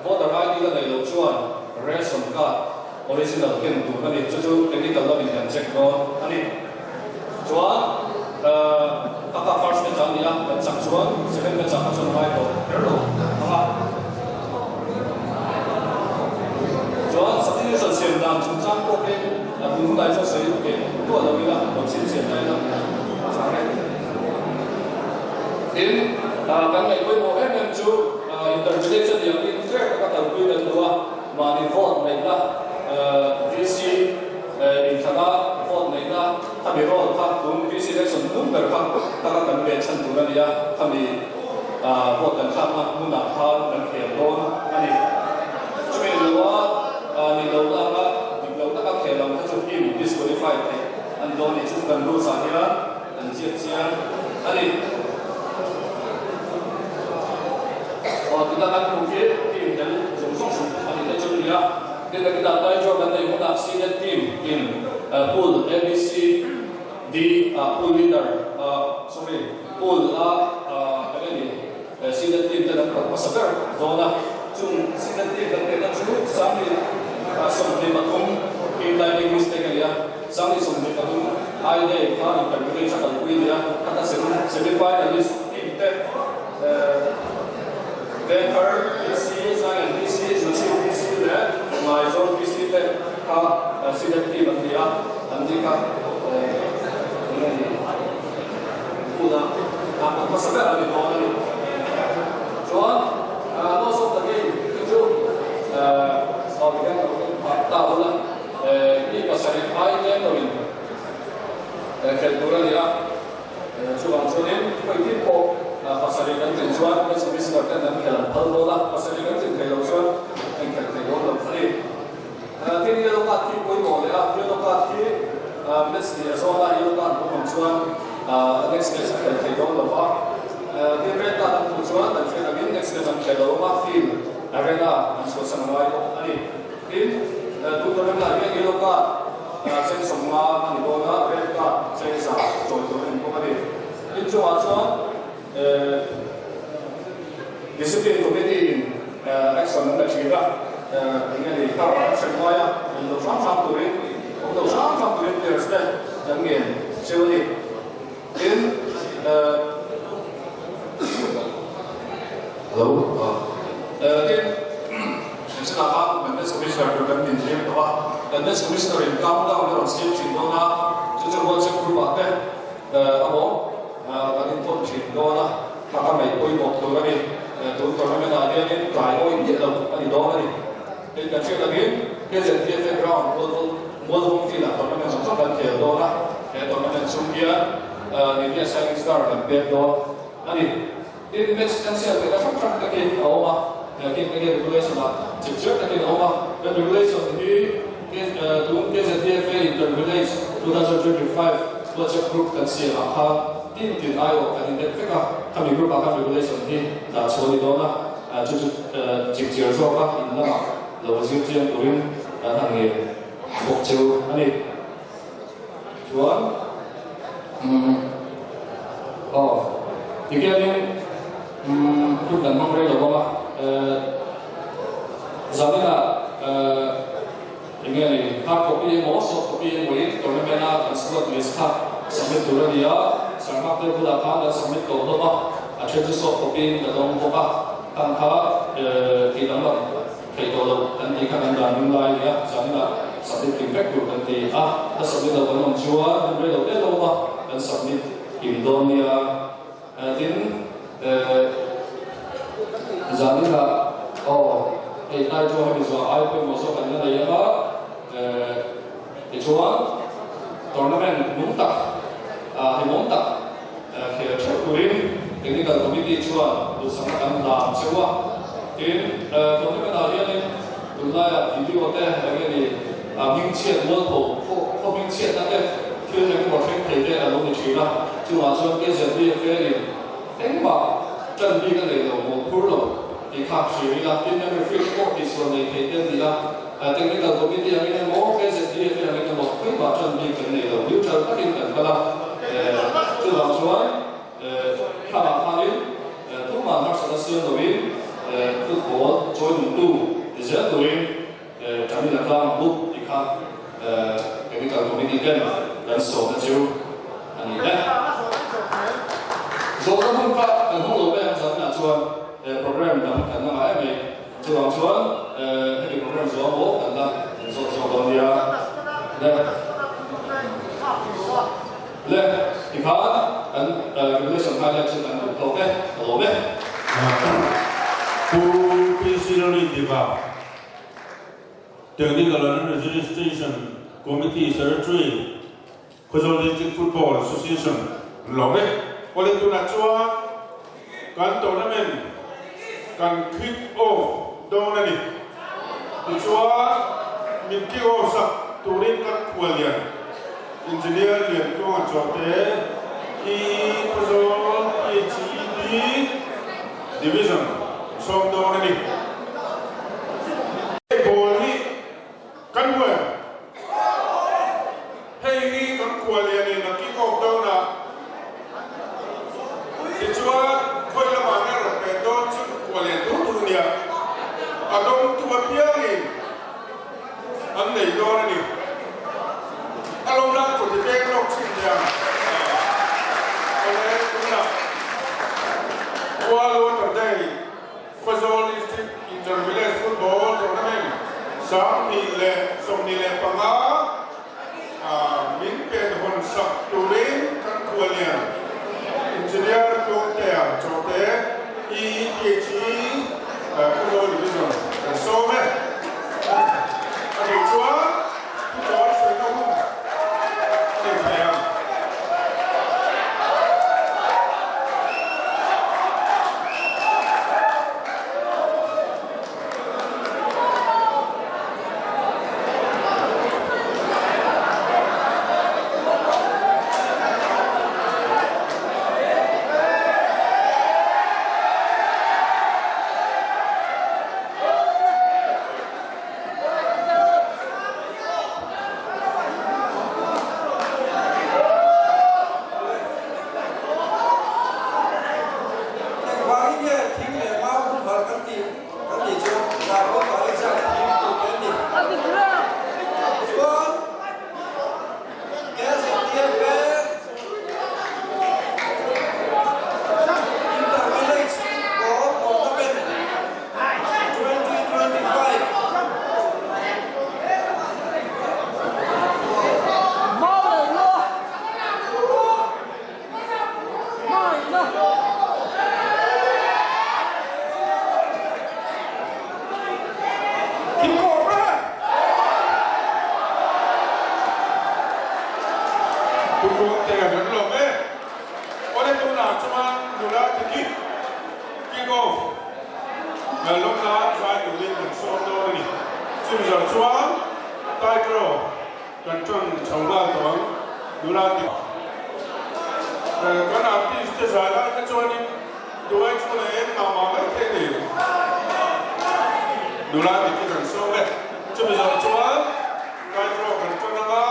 voter ID la neih loh chuan ration card Original ken tur a ni. Chu chu technical lamin kan check dawn a ni. Chuan ka ka first match a ni a, kan chak chuan second match ah kha chuan ngai tawh kher lo ang a. Chuan substitution siam dan chungchang pawh hi a tun hunah hi chuan sawi keh duah lo ila, lo chhinchhiah ta ila a tha reng. Tin, kan ngaih pawimawh em em chu intervillage a nih angin fair taka kalpui kan duh a. Mahni vote neihna VC inthlana vote neihna khami roll kha tun VC election hnung ber kha taka kan ve chhan tur a ni a, khami vote kan thlakna hmunah khan kan khel dawn a ni. Chumi ni loa nih lohna anga dik loh taka Tin, nakinah tie draw kan neih hunah seeded team in pool A, B, C, D ah pool leader sorry pool a eng nge ni seeded team ten an pawt hmasa ber dawn a, chung seeded team kan pekna chu 323 khi typing mistake a ni a, 323 I day kha intervillage a kalpui a ni a, khata semi finalist team te Vengthar PC, Zion PC, Zuchhip PC leh Ngaizawn PC te kha seeded team an ni a, an ni kha eng nge ni huna a kawt hmasa ber a ni dawn a ni. Chuan laws of the game hi chu aw tihian ka lo en phah ta bawk a, mi pasarih ai tlem loin khelh tur a ni a. Chuvang chuanin khawi tin pawh pasarih kan tlin chuan Press Commissioner ten an khel an phal dawn a, pasarih kan tlin thei lo chuan an khelh thei dawn lo a ni. Tin, yellow card khi pawimawh leh a, yellow card khi match ni a zawn a, yellow card hmuh ang chuan next match a khelh thei dawn lo va, tin red card an hmuh chuan an hriat angin next match an khelh lo ang a, field arena an chhuahsan a ngai bawk a ni. Tin, tun tournament ah hian yellow card cheng 50 a ni dawn a, red card cheng 100 chawi tur a ni bawk a ni. Tin, chungah chuan Discipline Committee in action an la thin a, eng nge ni kar an hrem ngai a, awm lo hram hram turin, awm lo hram hram turin players te kan ngen cheu a ni. Tin, Hello. Tin, Michina khan Maintenance Commissioner tur kan din tir tawh a, Maintenance Commissioner in count down a rawn siam thin dawn a, chu chu WhatsApp group ah te a awm kan inthawn thin dawn a, thla ka ngaih pawimawh tur a ni. Tun tournament ah hianin tlai awih miah lo a ni dawn a ni. Hei kan hriat angin KZPFA ground Mualvawng field ah tournament zawng zawng kan khel dawn a, he tournament chung hian Nivea Shining Star kan pek dawn a ni. Tin, match cancel theihna hrang hrang takin a awm a, khi enge regulation ah chip chiar takin a awm a. Kan regulation hi tun KZPFA Inter Village 2025 WhatsApp group kan siam ah khan tin tin aiawh kan inlet vek a, khami group ah khan regulation hi dah chhuah a ni dawn a. Chu chu chip chiar zawka in lamah lo zir chiang turin kan han ngen bawk cheu a ni. Chuan umm aw tikhianin umm hun kan hmang rei lo bawk a, eh zaninah eh eng nge ni hard copy emaw soft copy emaw in tournament a kan squad list kha submit tur a ni a, Sarhak te bulah khan kan submit tawh hlawm a, a then chu soft copy in ka dawng bawk a, khang kha eh tih danglam Thei tawh lo kan tih kha kan dan ding lai a ni a, zaninah submit kim vek tur kan ti a, a submit lo kan awm chuan hun rei lo te lo awm a, kan submit kim dawn nia. Tin, zaninah aw hei tlai chu hemi zuah ai pawimawh zawk kan la nei ang a, tichuan tournament nung tak, hlimawm tak khel theuh turin Technical Committee chuan duhsakna kan hlan cheu a. Tin, tournament ah hianin tunlaiah video te eng nge ni hmingchhiat mualpho khaw hmingchhiatna te thil eng emaw thleng thei te a lo ni thin a. Chungah chuan KZBFA in engmah tan bik a nei lo, mawhphur lo tih kha hria ila. Tin, referee te pawh tihsual nei thei te an ni a. Technical Committee angin emaw, KZDFA angin emaw khawiah tan bik kan nei lo, neutral takin kan kal a, chuvang chuan thlamah khanin tumah harsatna siam loin football chawi nungtu ni zel turin Tamil a tlang buk tih kha Technical Committee ten kan sawmna chu a ni e. Zawhna hun kha kan hmang lo mai ang zanah chuan program dang kan la ngah em mai. Chuvang chuan hemi program zuam maw kan la zawt zawk dawn nia. Le le tikhan kan regulation highlight chu kan duh tawk e, ka lawm e. Pu PC Lalritiva, Technical and Registration Committee Secretary, Khawzawl District Football Association an lawm e. Awle tunah chuan kan tournament kan kick off dawn a ni. Tichuan min kick off sak turin kan khuallian Engineer Liantuanga Chawte i Khawzawl PHED Division sawm dawn a ni. Ball hi. A dawngtu apiangin an nei dawn a ni. A lawm nan kut i peng lawk thin nia. Awle tunah World Water Day Khawzawl District Inter-Village Football Tournament 2025 min pen hawn sak turin kan khuallian Engineer Tluangtea Chawte EEPHE Khawzawl Division kan sawm e. A nih chuan thuchawi sawina hun a nei thei ang. Engvangin nge thing leh mau humhalh kan tih kan tih chu Darkawn ah exam thim tur te an ni. Chuan KZTFA Inter-Village Football Tournament 2025. Pu Ruangtea kan lawm e. Awle tunah chuan nula te kick kick off lawm nan zai turin kan sawm dawn a ni. Chumi zawh chuan title kan tan chho nghal tawh ang nula te kan artist te zai lai kha chuanin duai chu la eng mah mah mai thei ni. Nula te khi kan sawm e. Chumi zawh chuan title kan tan anga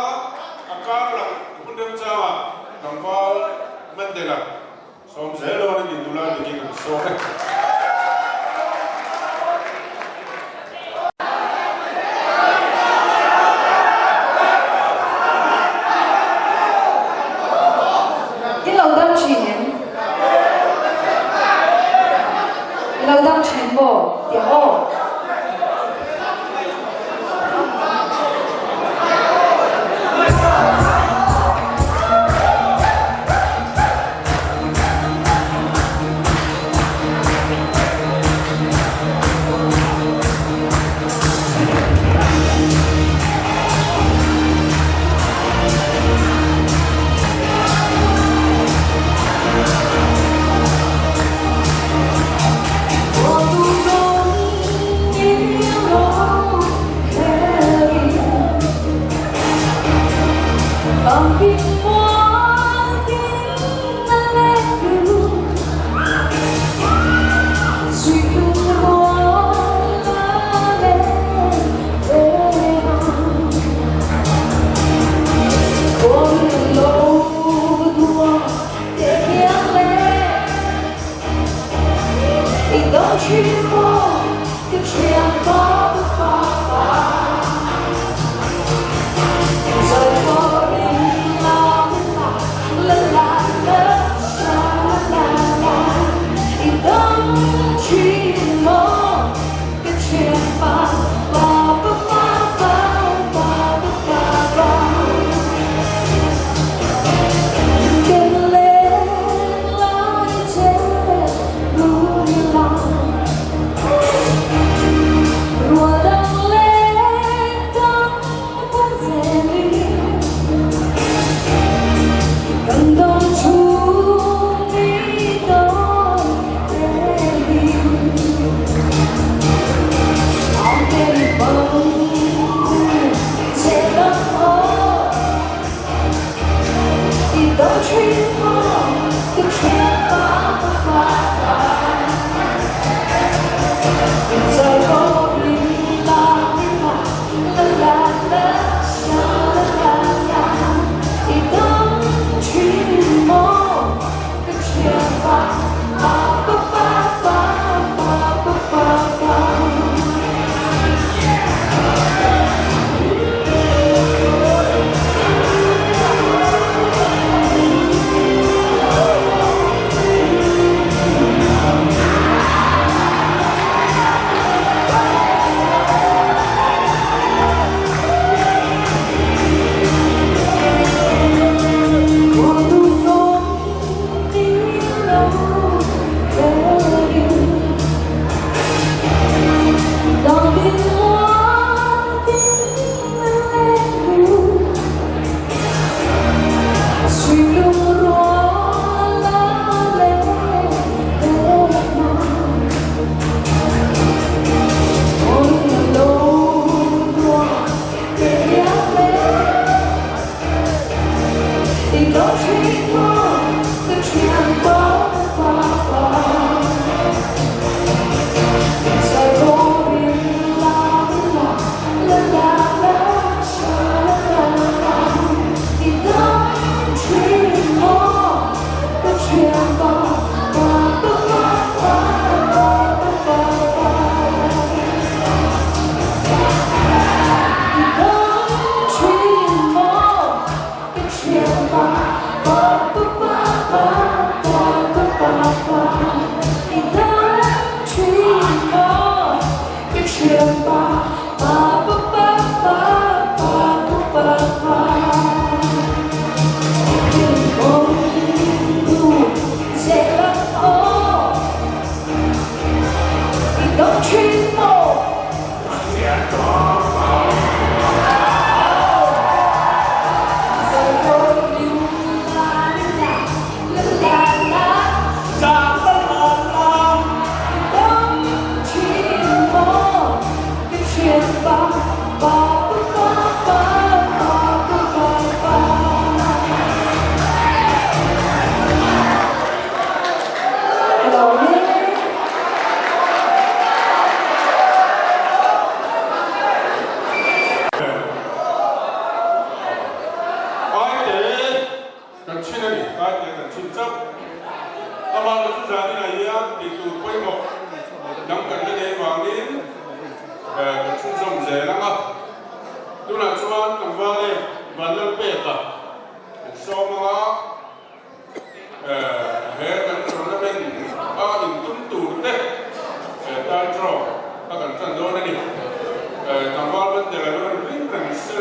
a kar lang hun remchangah tlangval Mandela sawm zel dawn a ni nula te khi kan sawm e. I lo dam thin em? I lo dam thin maw? Tiang aw.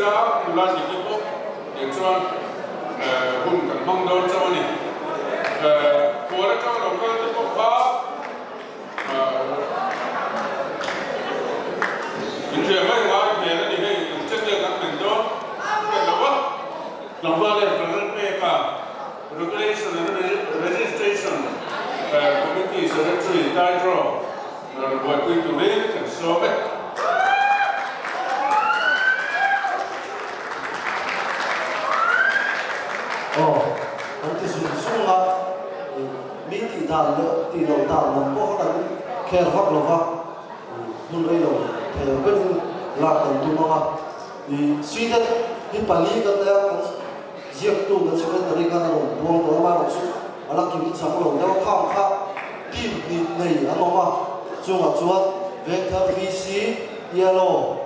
sela, nula Diki pawh nen chuan hun kan hmang dawn chauh a ni. Khual atanga lo kal te pawh kha inhriat mai ngai hmel a ni hei, eng chen nge kan men dawn hriat lo va. Tlangval leh Tlangval peka Regulation and Registration Committee Secretary Taidro rawn buaipui turin kan sawm e. Aw, kan ti zung zung a, mi tih dan leh tih loh dan lam pawh kha kan kher vak lo va, hmun rei lo thei ang berin lak kan tum ang a. Sweden hi pali kan nei a, kan ziaktu kan secretary khan a rawn buang tawh a, amaherawhchu a la kim chang lo deuh a, khang kha team hnih nei an awm a, chungah chuan Vengthar VC, Yellow,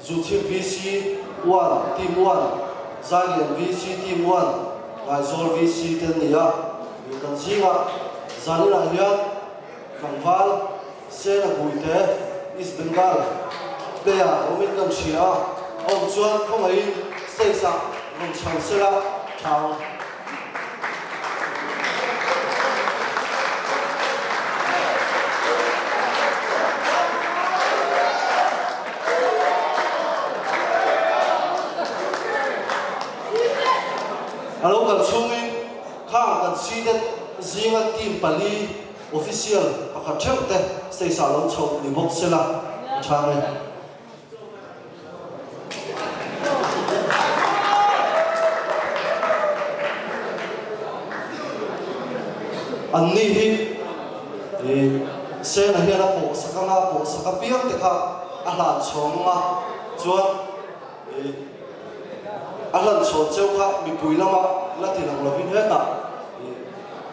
Zuchhip VC one, team one, Zailian VC team one, Aizawl VC te an ni a, kan zingah zaninah hian tlangval Sena Guite, East Bengal, player awmin kan hria a, a awm chuan khawngaihin stage ah rawn chho sela tha ang. A lo kal chhungin khang kan seated zinga team pali Official pakhat theuh te stage ah lo chhoh ni bawk sela a tha nge. An ni hi ih Sena hian a pawh sak anga a pawh sak apiang te kha a hlan chhawng anga chuan ih a hlan chhawn cheu kha mipui lama la ti lang lovin hetah ih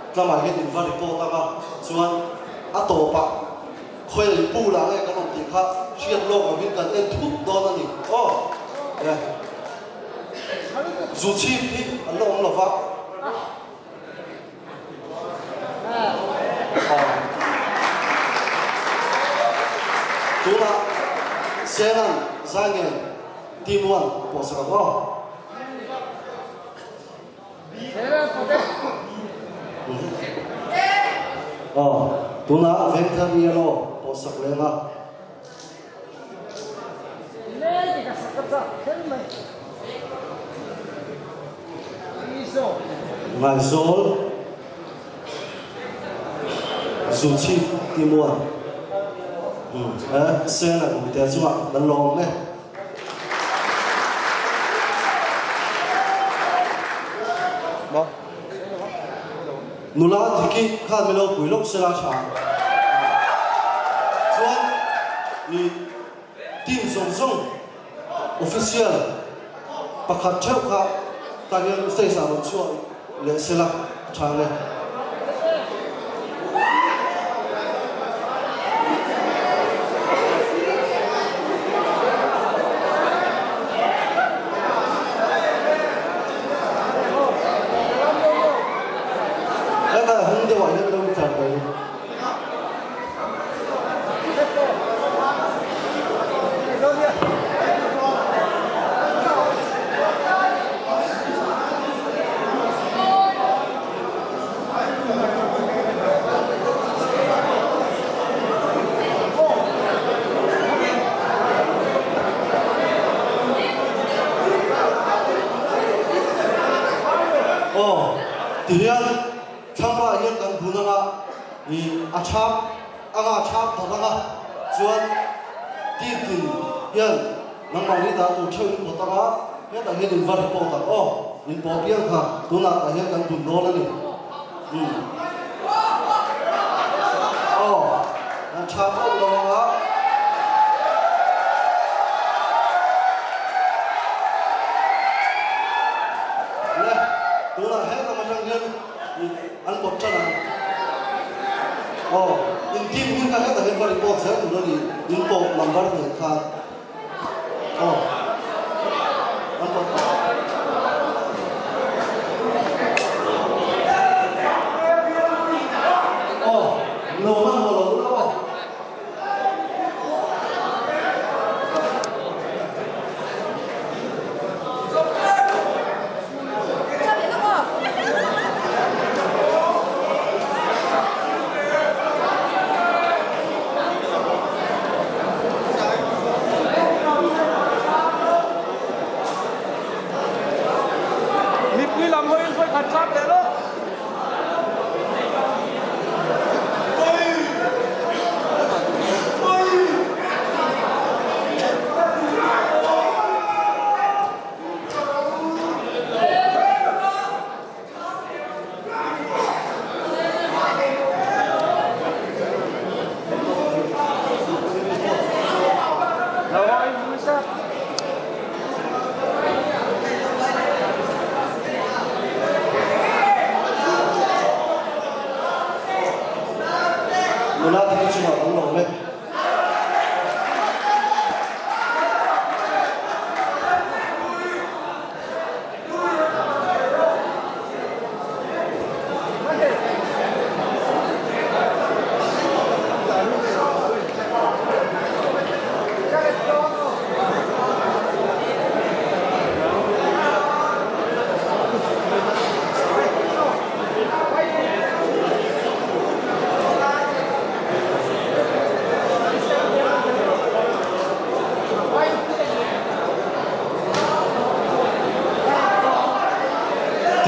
Tlamah hian in va report ang a, chuan a tawpah khawi pool ah nge kan awm tih kha hriat lawk lovin kan en thut dawn a ni aw. E zu chhip hi an la awm lova. Tunah Senan Zaingen team one pawh sak ang aw. Aw, tunah Vengthar Yellow pawh sak leng a. Ngaizawl Zuchhip Timuan e Sena Guite chungah kan lawm e. Nula Diki khan min lo pui lawk sela tha chuan i team zawng zawng official pakhat theuh kha tah hian stage ah rawn chhuah leh sela tha nge. Heta hung deuh ah hian lo intlar mai. Aw, tihian thlamah hian kan bun anga i a thap anga a thap darh anga chuan team tin hian nangmah ni dah tur theuh in pawt anga hetah hian in va report ang aw in pawh piang kha tunah tah hian kan bun dawn a ni umm aw an thap awk lo anga. Le tunah helam atang hian An pawt tan ang. Aw, in team hming kha hetah hian va report zel tur a ni, in pawh number nen khan. Aw, an pawt tawh. Aw, lo hmanhmawh lo ula aw. Nula te hi chungah kan lawm e.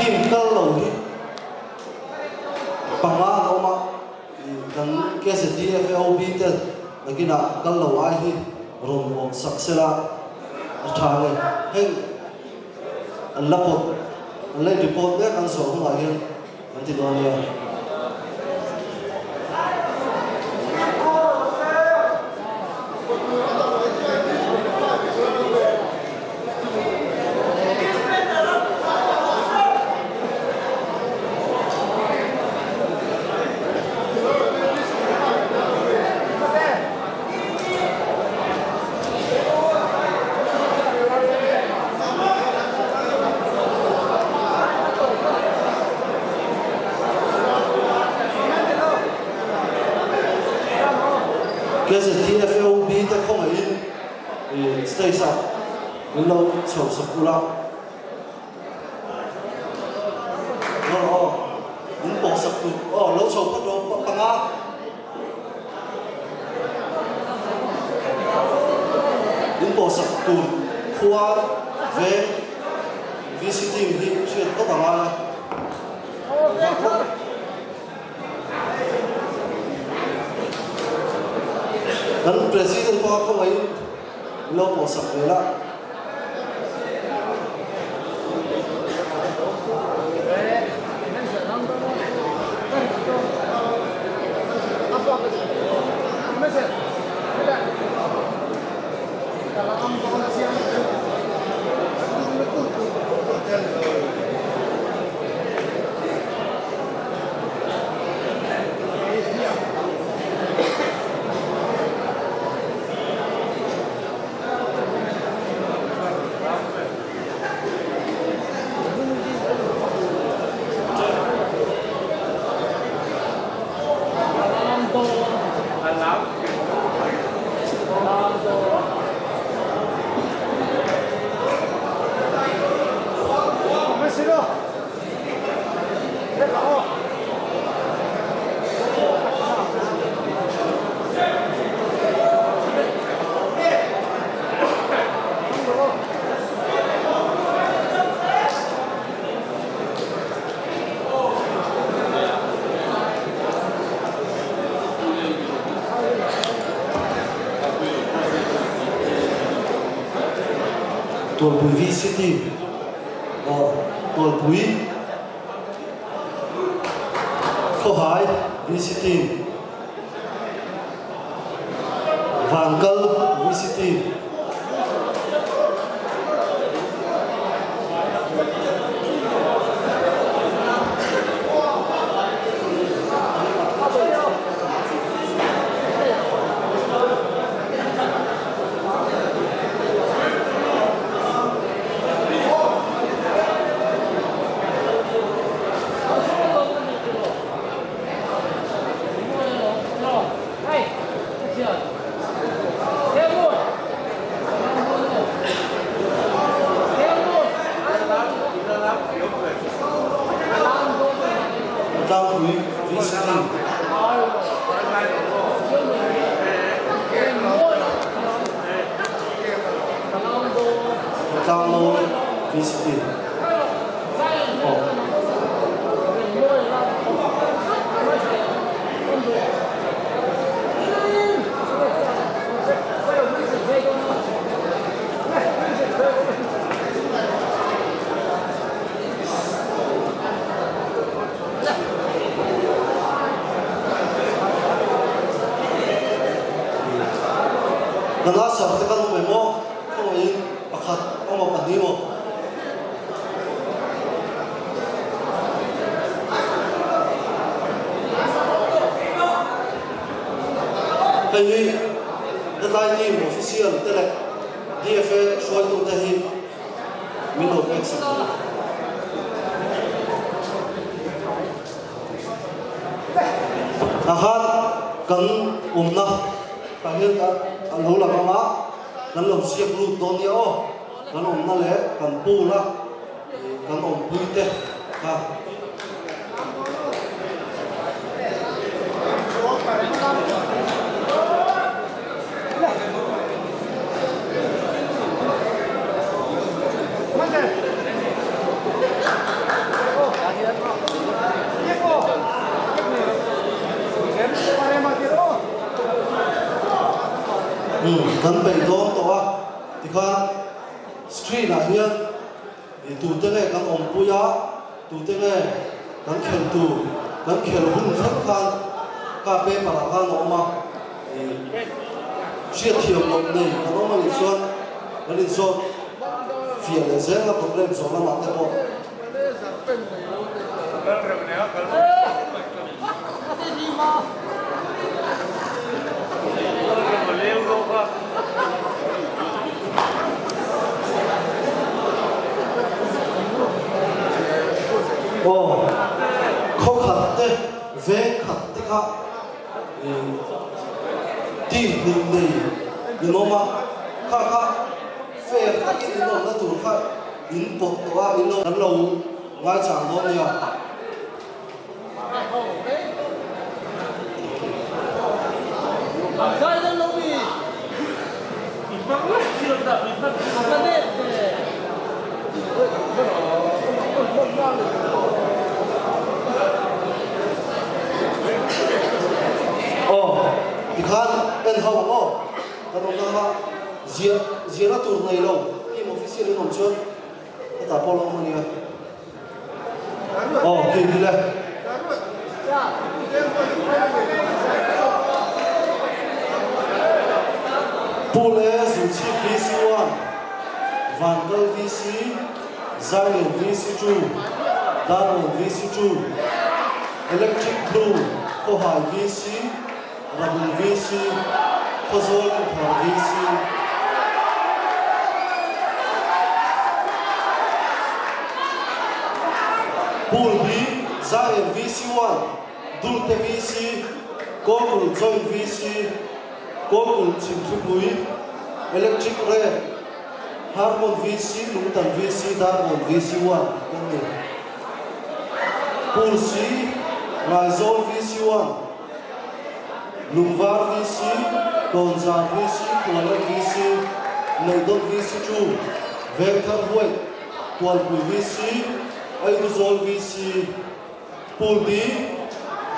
Team kal lo hi panga an awm a, kan KZDFAOB te nakinah kal lo ai hi rawn awm sak sela a tha nge. Heng an la pawt, an la report mek an zawh hunah hian an ti dawn nia. KZDFOB te khawngaihin stage ah min lo chho sak ula. Aw aw min pawh sak tur aw lo chho phawt rawh panga. In pawhsak tur khua veng VC team hi hriat phawt a ngai a. Nghak lawk. Kan President pawh a khawngaihin min lo pawhsak ve la. Tualpui VC team aw Tualpui Khawhai VC team Vangkal VC team. Tlangpui VCT. Tlanglawn VCT. Aw. Nanga sar te kan awm em aw? Hei hi hetlai team official te leh DFA hruaitute hi min lo pek sak a ni. Tah khan kan awmna tah hian a lo lang ang a, kan lo ziak lut dawn nia aw, kan awmna leh kan pool a kan awmpui te kha. Kan peih dawn tawh a, tikhan screen ah hian tute nge kan awmpui a, tute nge kan khelh tur, kan khelh hun thleng khan kha paper ah khan a awm a, hriatthiam loh nei kan awm a nih chuan kan inzawt fiah leh zel a problem zawh lamah te pawh. Aw, khaw khat te, veng khat te kha team hnih nei in awm a, kha kha fair takin in awmna tur kha in pawt tawh a, in lo kan lo ngaichang dawn nia. Aw, tikhan en ho ang aw, kan awmna kha ziah ziahna tur nei lo team official in awm chuan hetah pawh lo awm a nia. Aw, khi khi le. Pu le Zuchhip VC1, Vankal VC, Zailian VC2, Darlawn VC2, Electric Blue, Khawhai VC, Rabung VC, Khawzawl Inthar VC. Pool B, Zion VC1, Dulte VC, Kawlkulh Joint VC, Kawlkulh Chhimthlipui, Electric Red, Harmon VC, Lungtan VC, Darlawn VC1 kan ni. Pool C, Ngaizawl VC1, Lungvar VC, Tawnzar VC, Tualan VC, Neidawt VC 2, Vengthar Huaih, Tualpui VC, Aiduzawl VC, Pool D,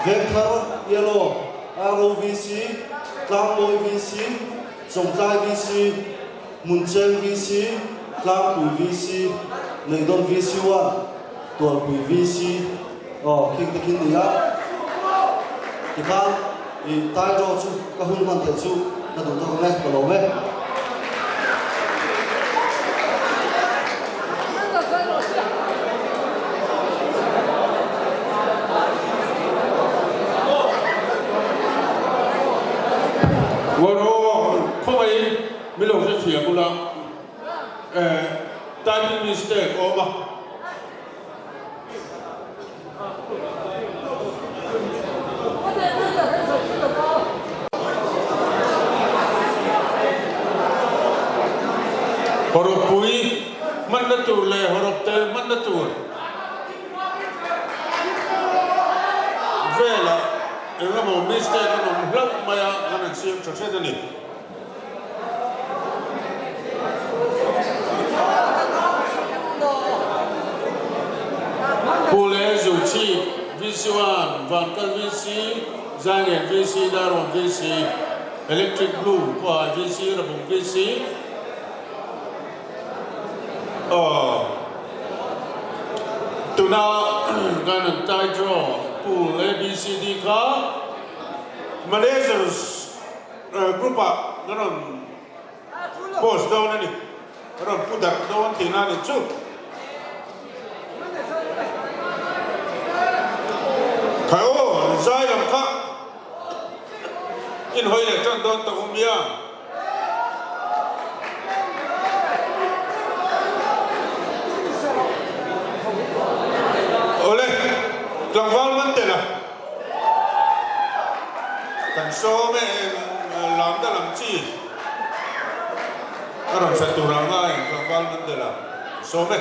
Vengthar Yellow, Arro VC, Tlangmawi VC, Chawngtlai VC, Hmuncheng VC, Tlangpui VC, Neidawt VC 1, Tualpui VC. Aw, khing te khin nia. Tikhan i tai draw chu ka hun hman theih chu ka duh tawk ang e, ka lawm e. Uar aw, khawngaih mi lo hrethiam ula, typing mistake a awm a. Hawrawppui hmanna tur leh hawrawpte hmanna tur velah engemaw mistake an awm hlauh mai a, kan han siam tha hret a ni. Pu leh Zuchhip, VC1, Vankal VC, Zailian VC, Darlawn VC, Electric Blue, Khuahai VC, Rabung VC, Aw, tuna kan an tie draw pool ABCD kha Managers Group ah ka rawn post dawn a ni, ka rawn pu darh dawn tihna a ni chu. Khai aw, zai lam kha. In hawi leh tan dawn ta um ia. Awle, tlangval man tel a. Kan sawm e, lam da lam chi. A rawn hre tur ang a, tlangval man tel a. Sawm e.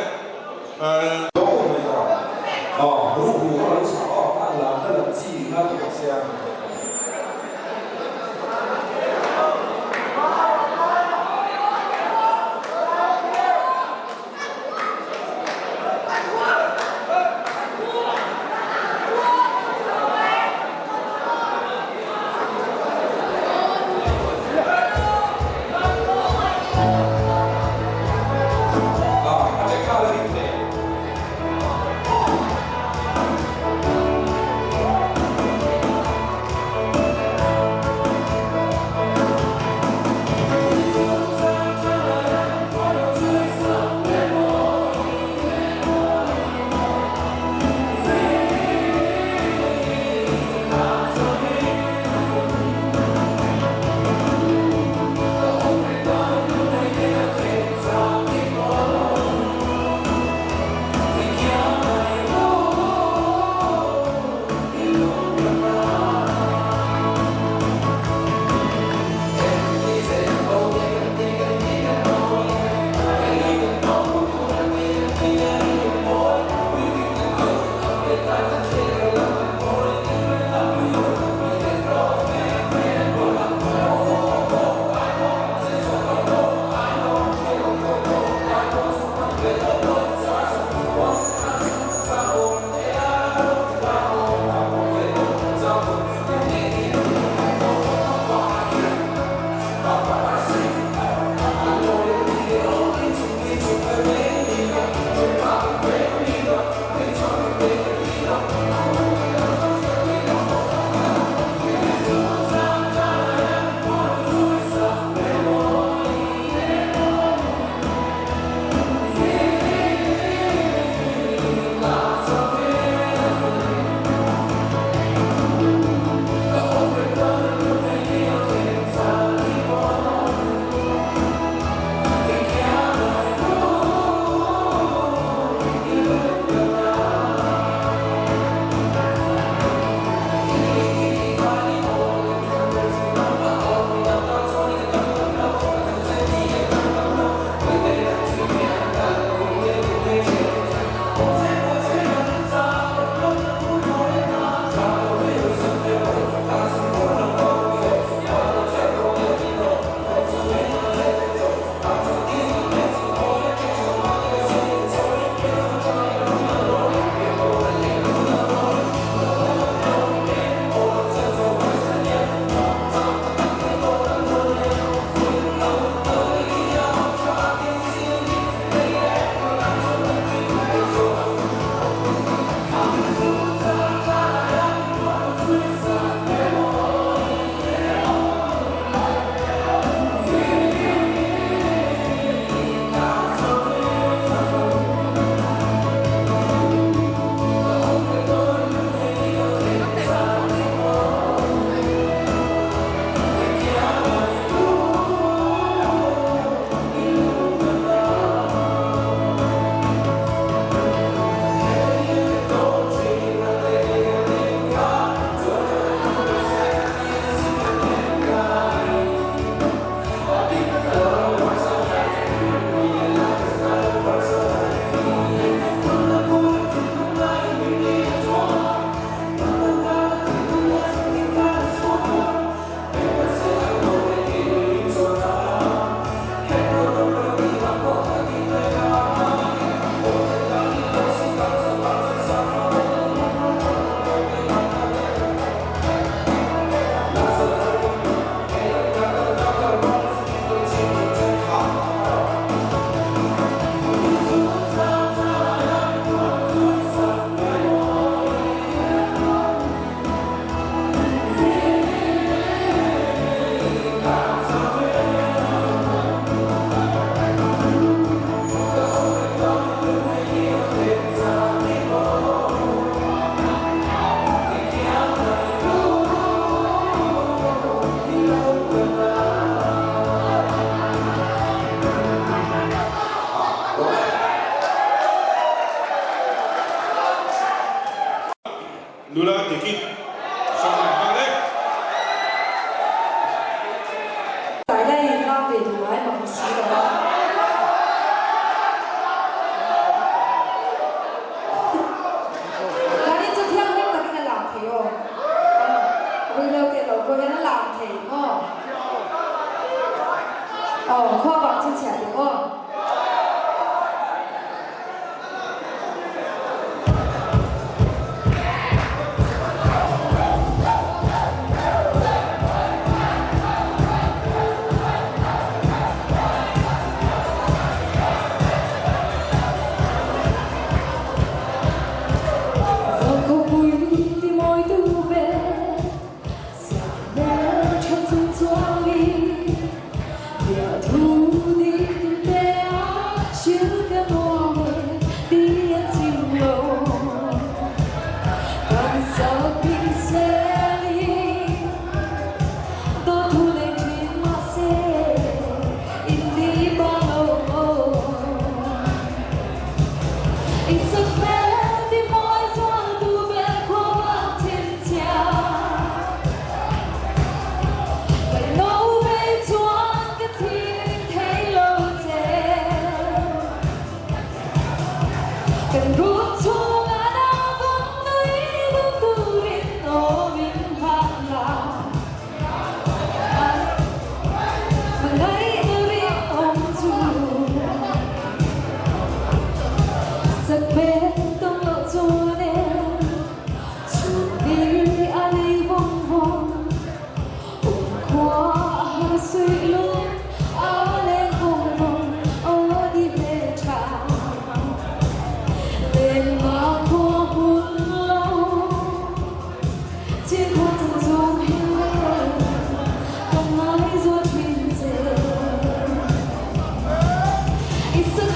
It's in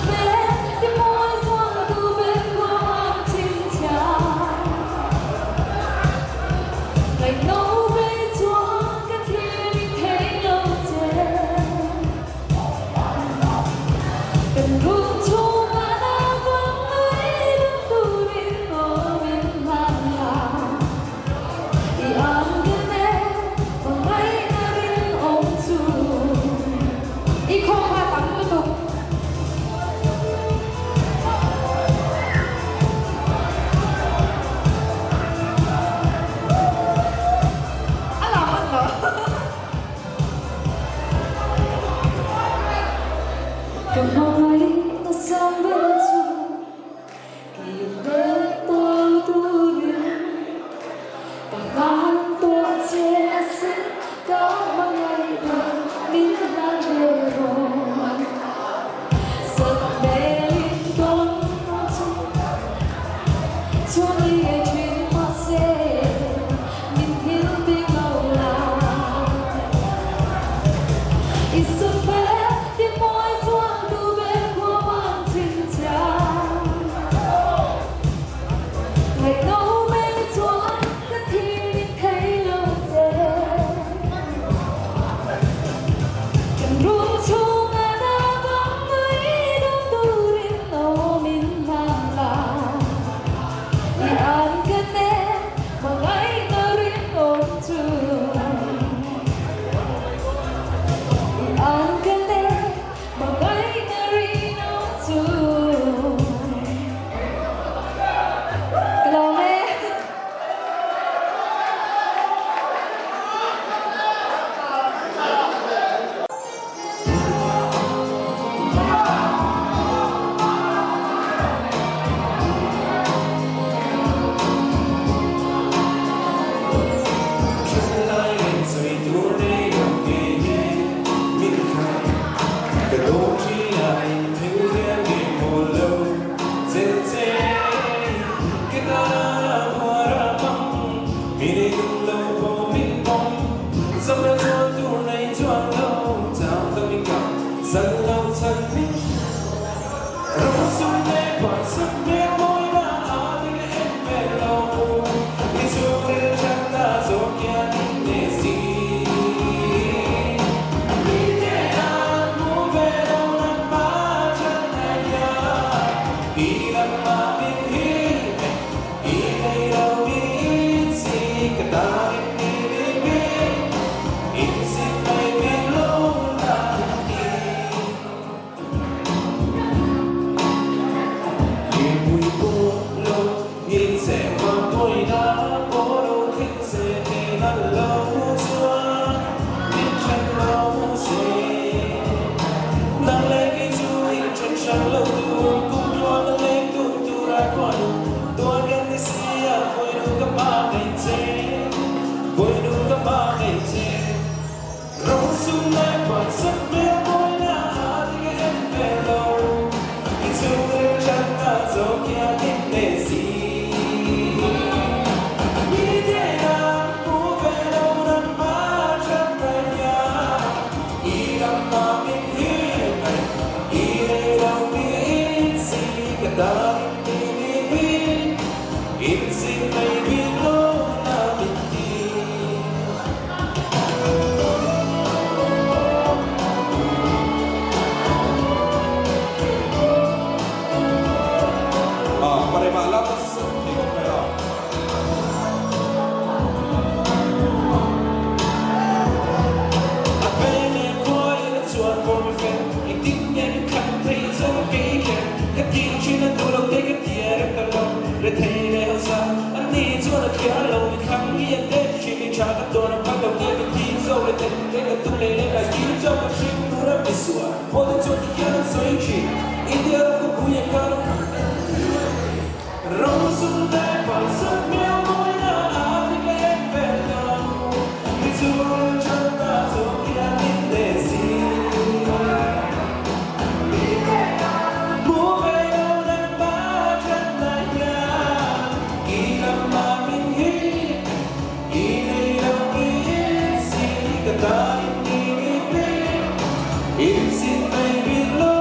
baby low.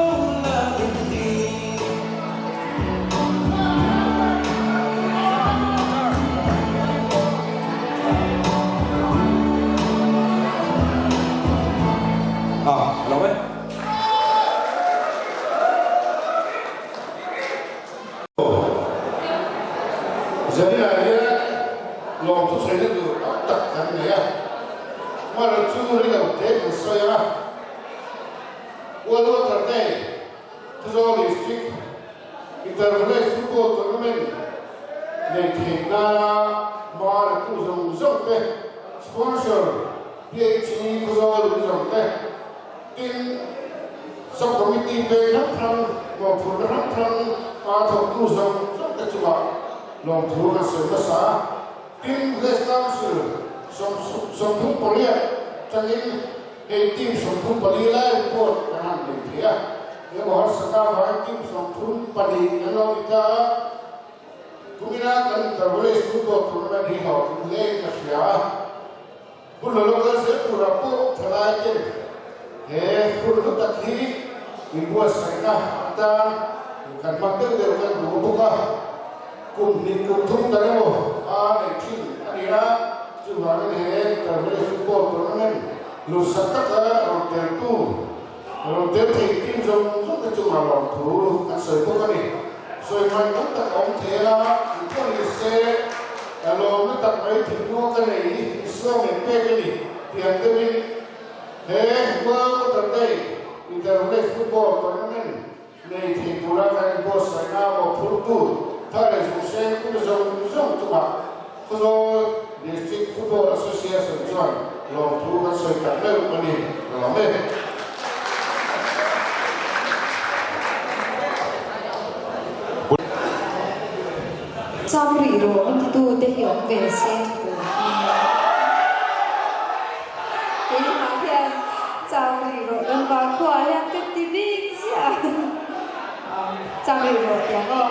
Zaninah hian lawmthu sawina tur tam tak kan nei a, hmar chu ri lo te kan sawi a, World Water Day, Khawzawl District Inter-Village Football Tournament nei theih nana hma la tu zawng zawng te, sponsor PHE Khawzawl in zawng te, tin Sub-Committee peng hrang hrang, mawhphurhna hrang hrang a thawktu zawng zawng te chungah lawmthu kan sawi hmasa a. Tin, Village Council 38 tangin hei team 34 lai report kan han nei thei a. He Maharsaka vangin team 32 kan lo ni ta a. Kumina kan Inter-Village Football Tournament hi hlawhtling hle in ka hria a. Hun lo lo kal zel turah pawh thalai ten he hun hlu tak hi inbuatsaihna atan kan hmang deuh deuh kan duh bawk a, kum hnih kum thum dan emaw a neih thin a ni a, chuvangin he Intervillage Football Tournament luhsak taka rawn teltu, rawn tel thei team zawng zawng te chungah lawmthu kan sawi bawk a ni. Sawi hman tam tak a awm thei a, engpawh ni se ka lawmna tak mai thinlung ka nei hi Isua min pek a ni tih ang deuhin he World Water Day Intervillage Football Tournament nei thei tura kan inbuatsaihna mawhphurtu thar leh zungsen kum zawng zawng chungah Khawzawl District Football Association chuan lawmthu kan sawi tak meuh a ni ka lawm e. Chang rih rawh an titu te hi awm ve se tha tur hi. Keimah hian chang rih rawh kan vangkhua hian ka ti bik chiah. Chang rih rawh tiang aw.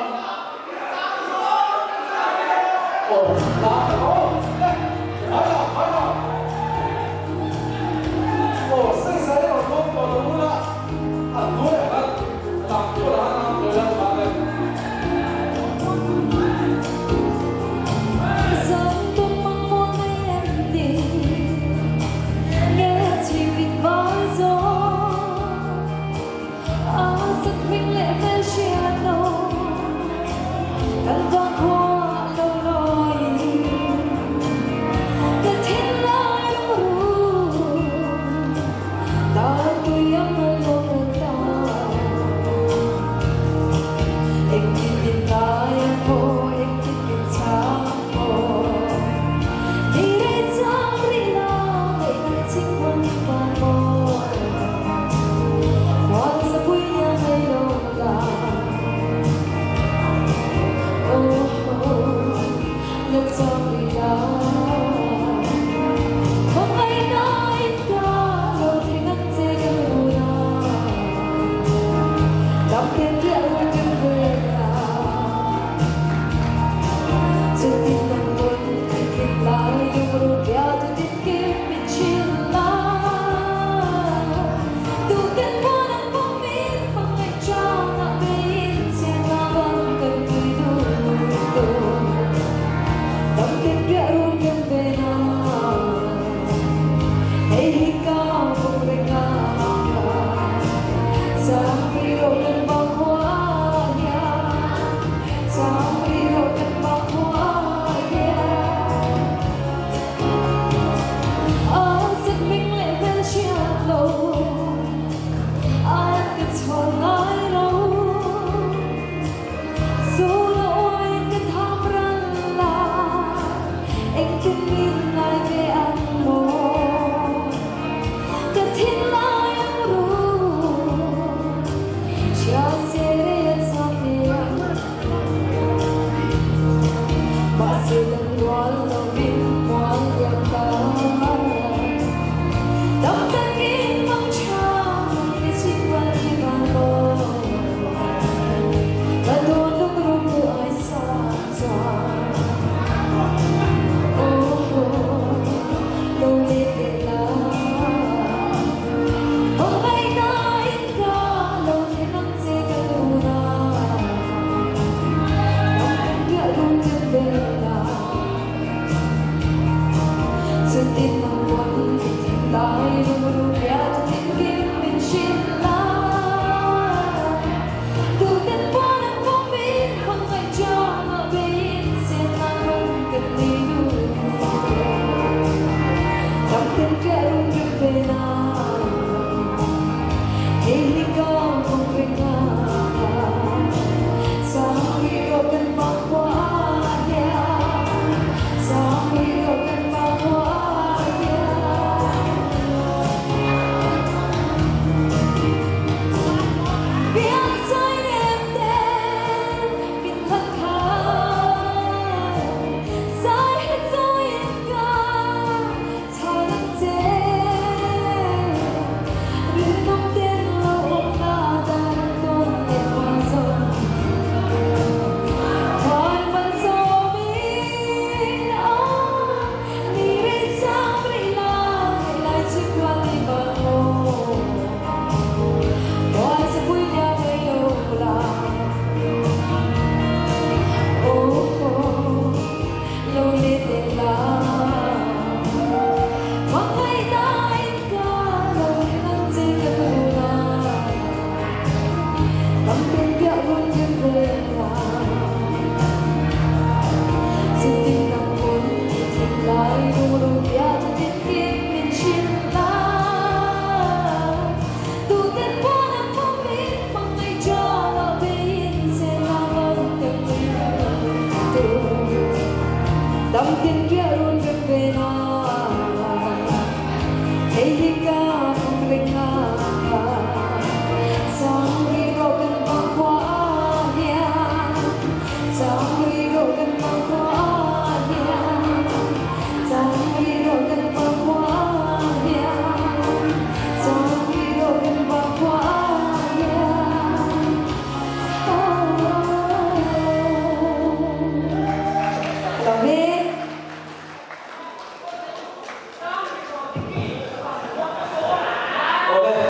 Kan tum.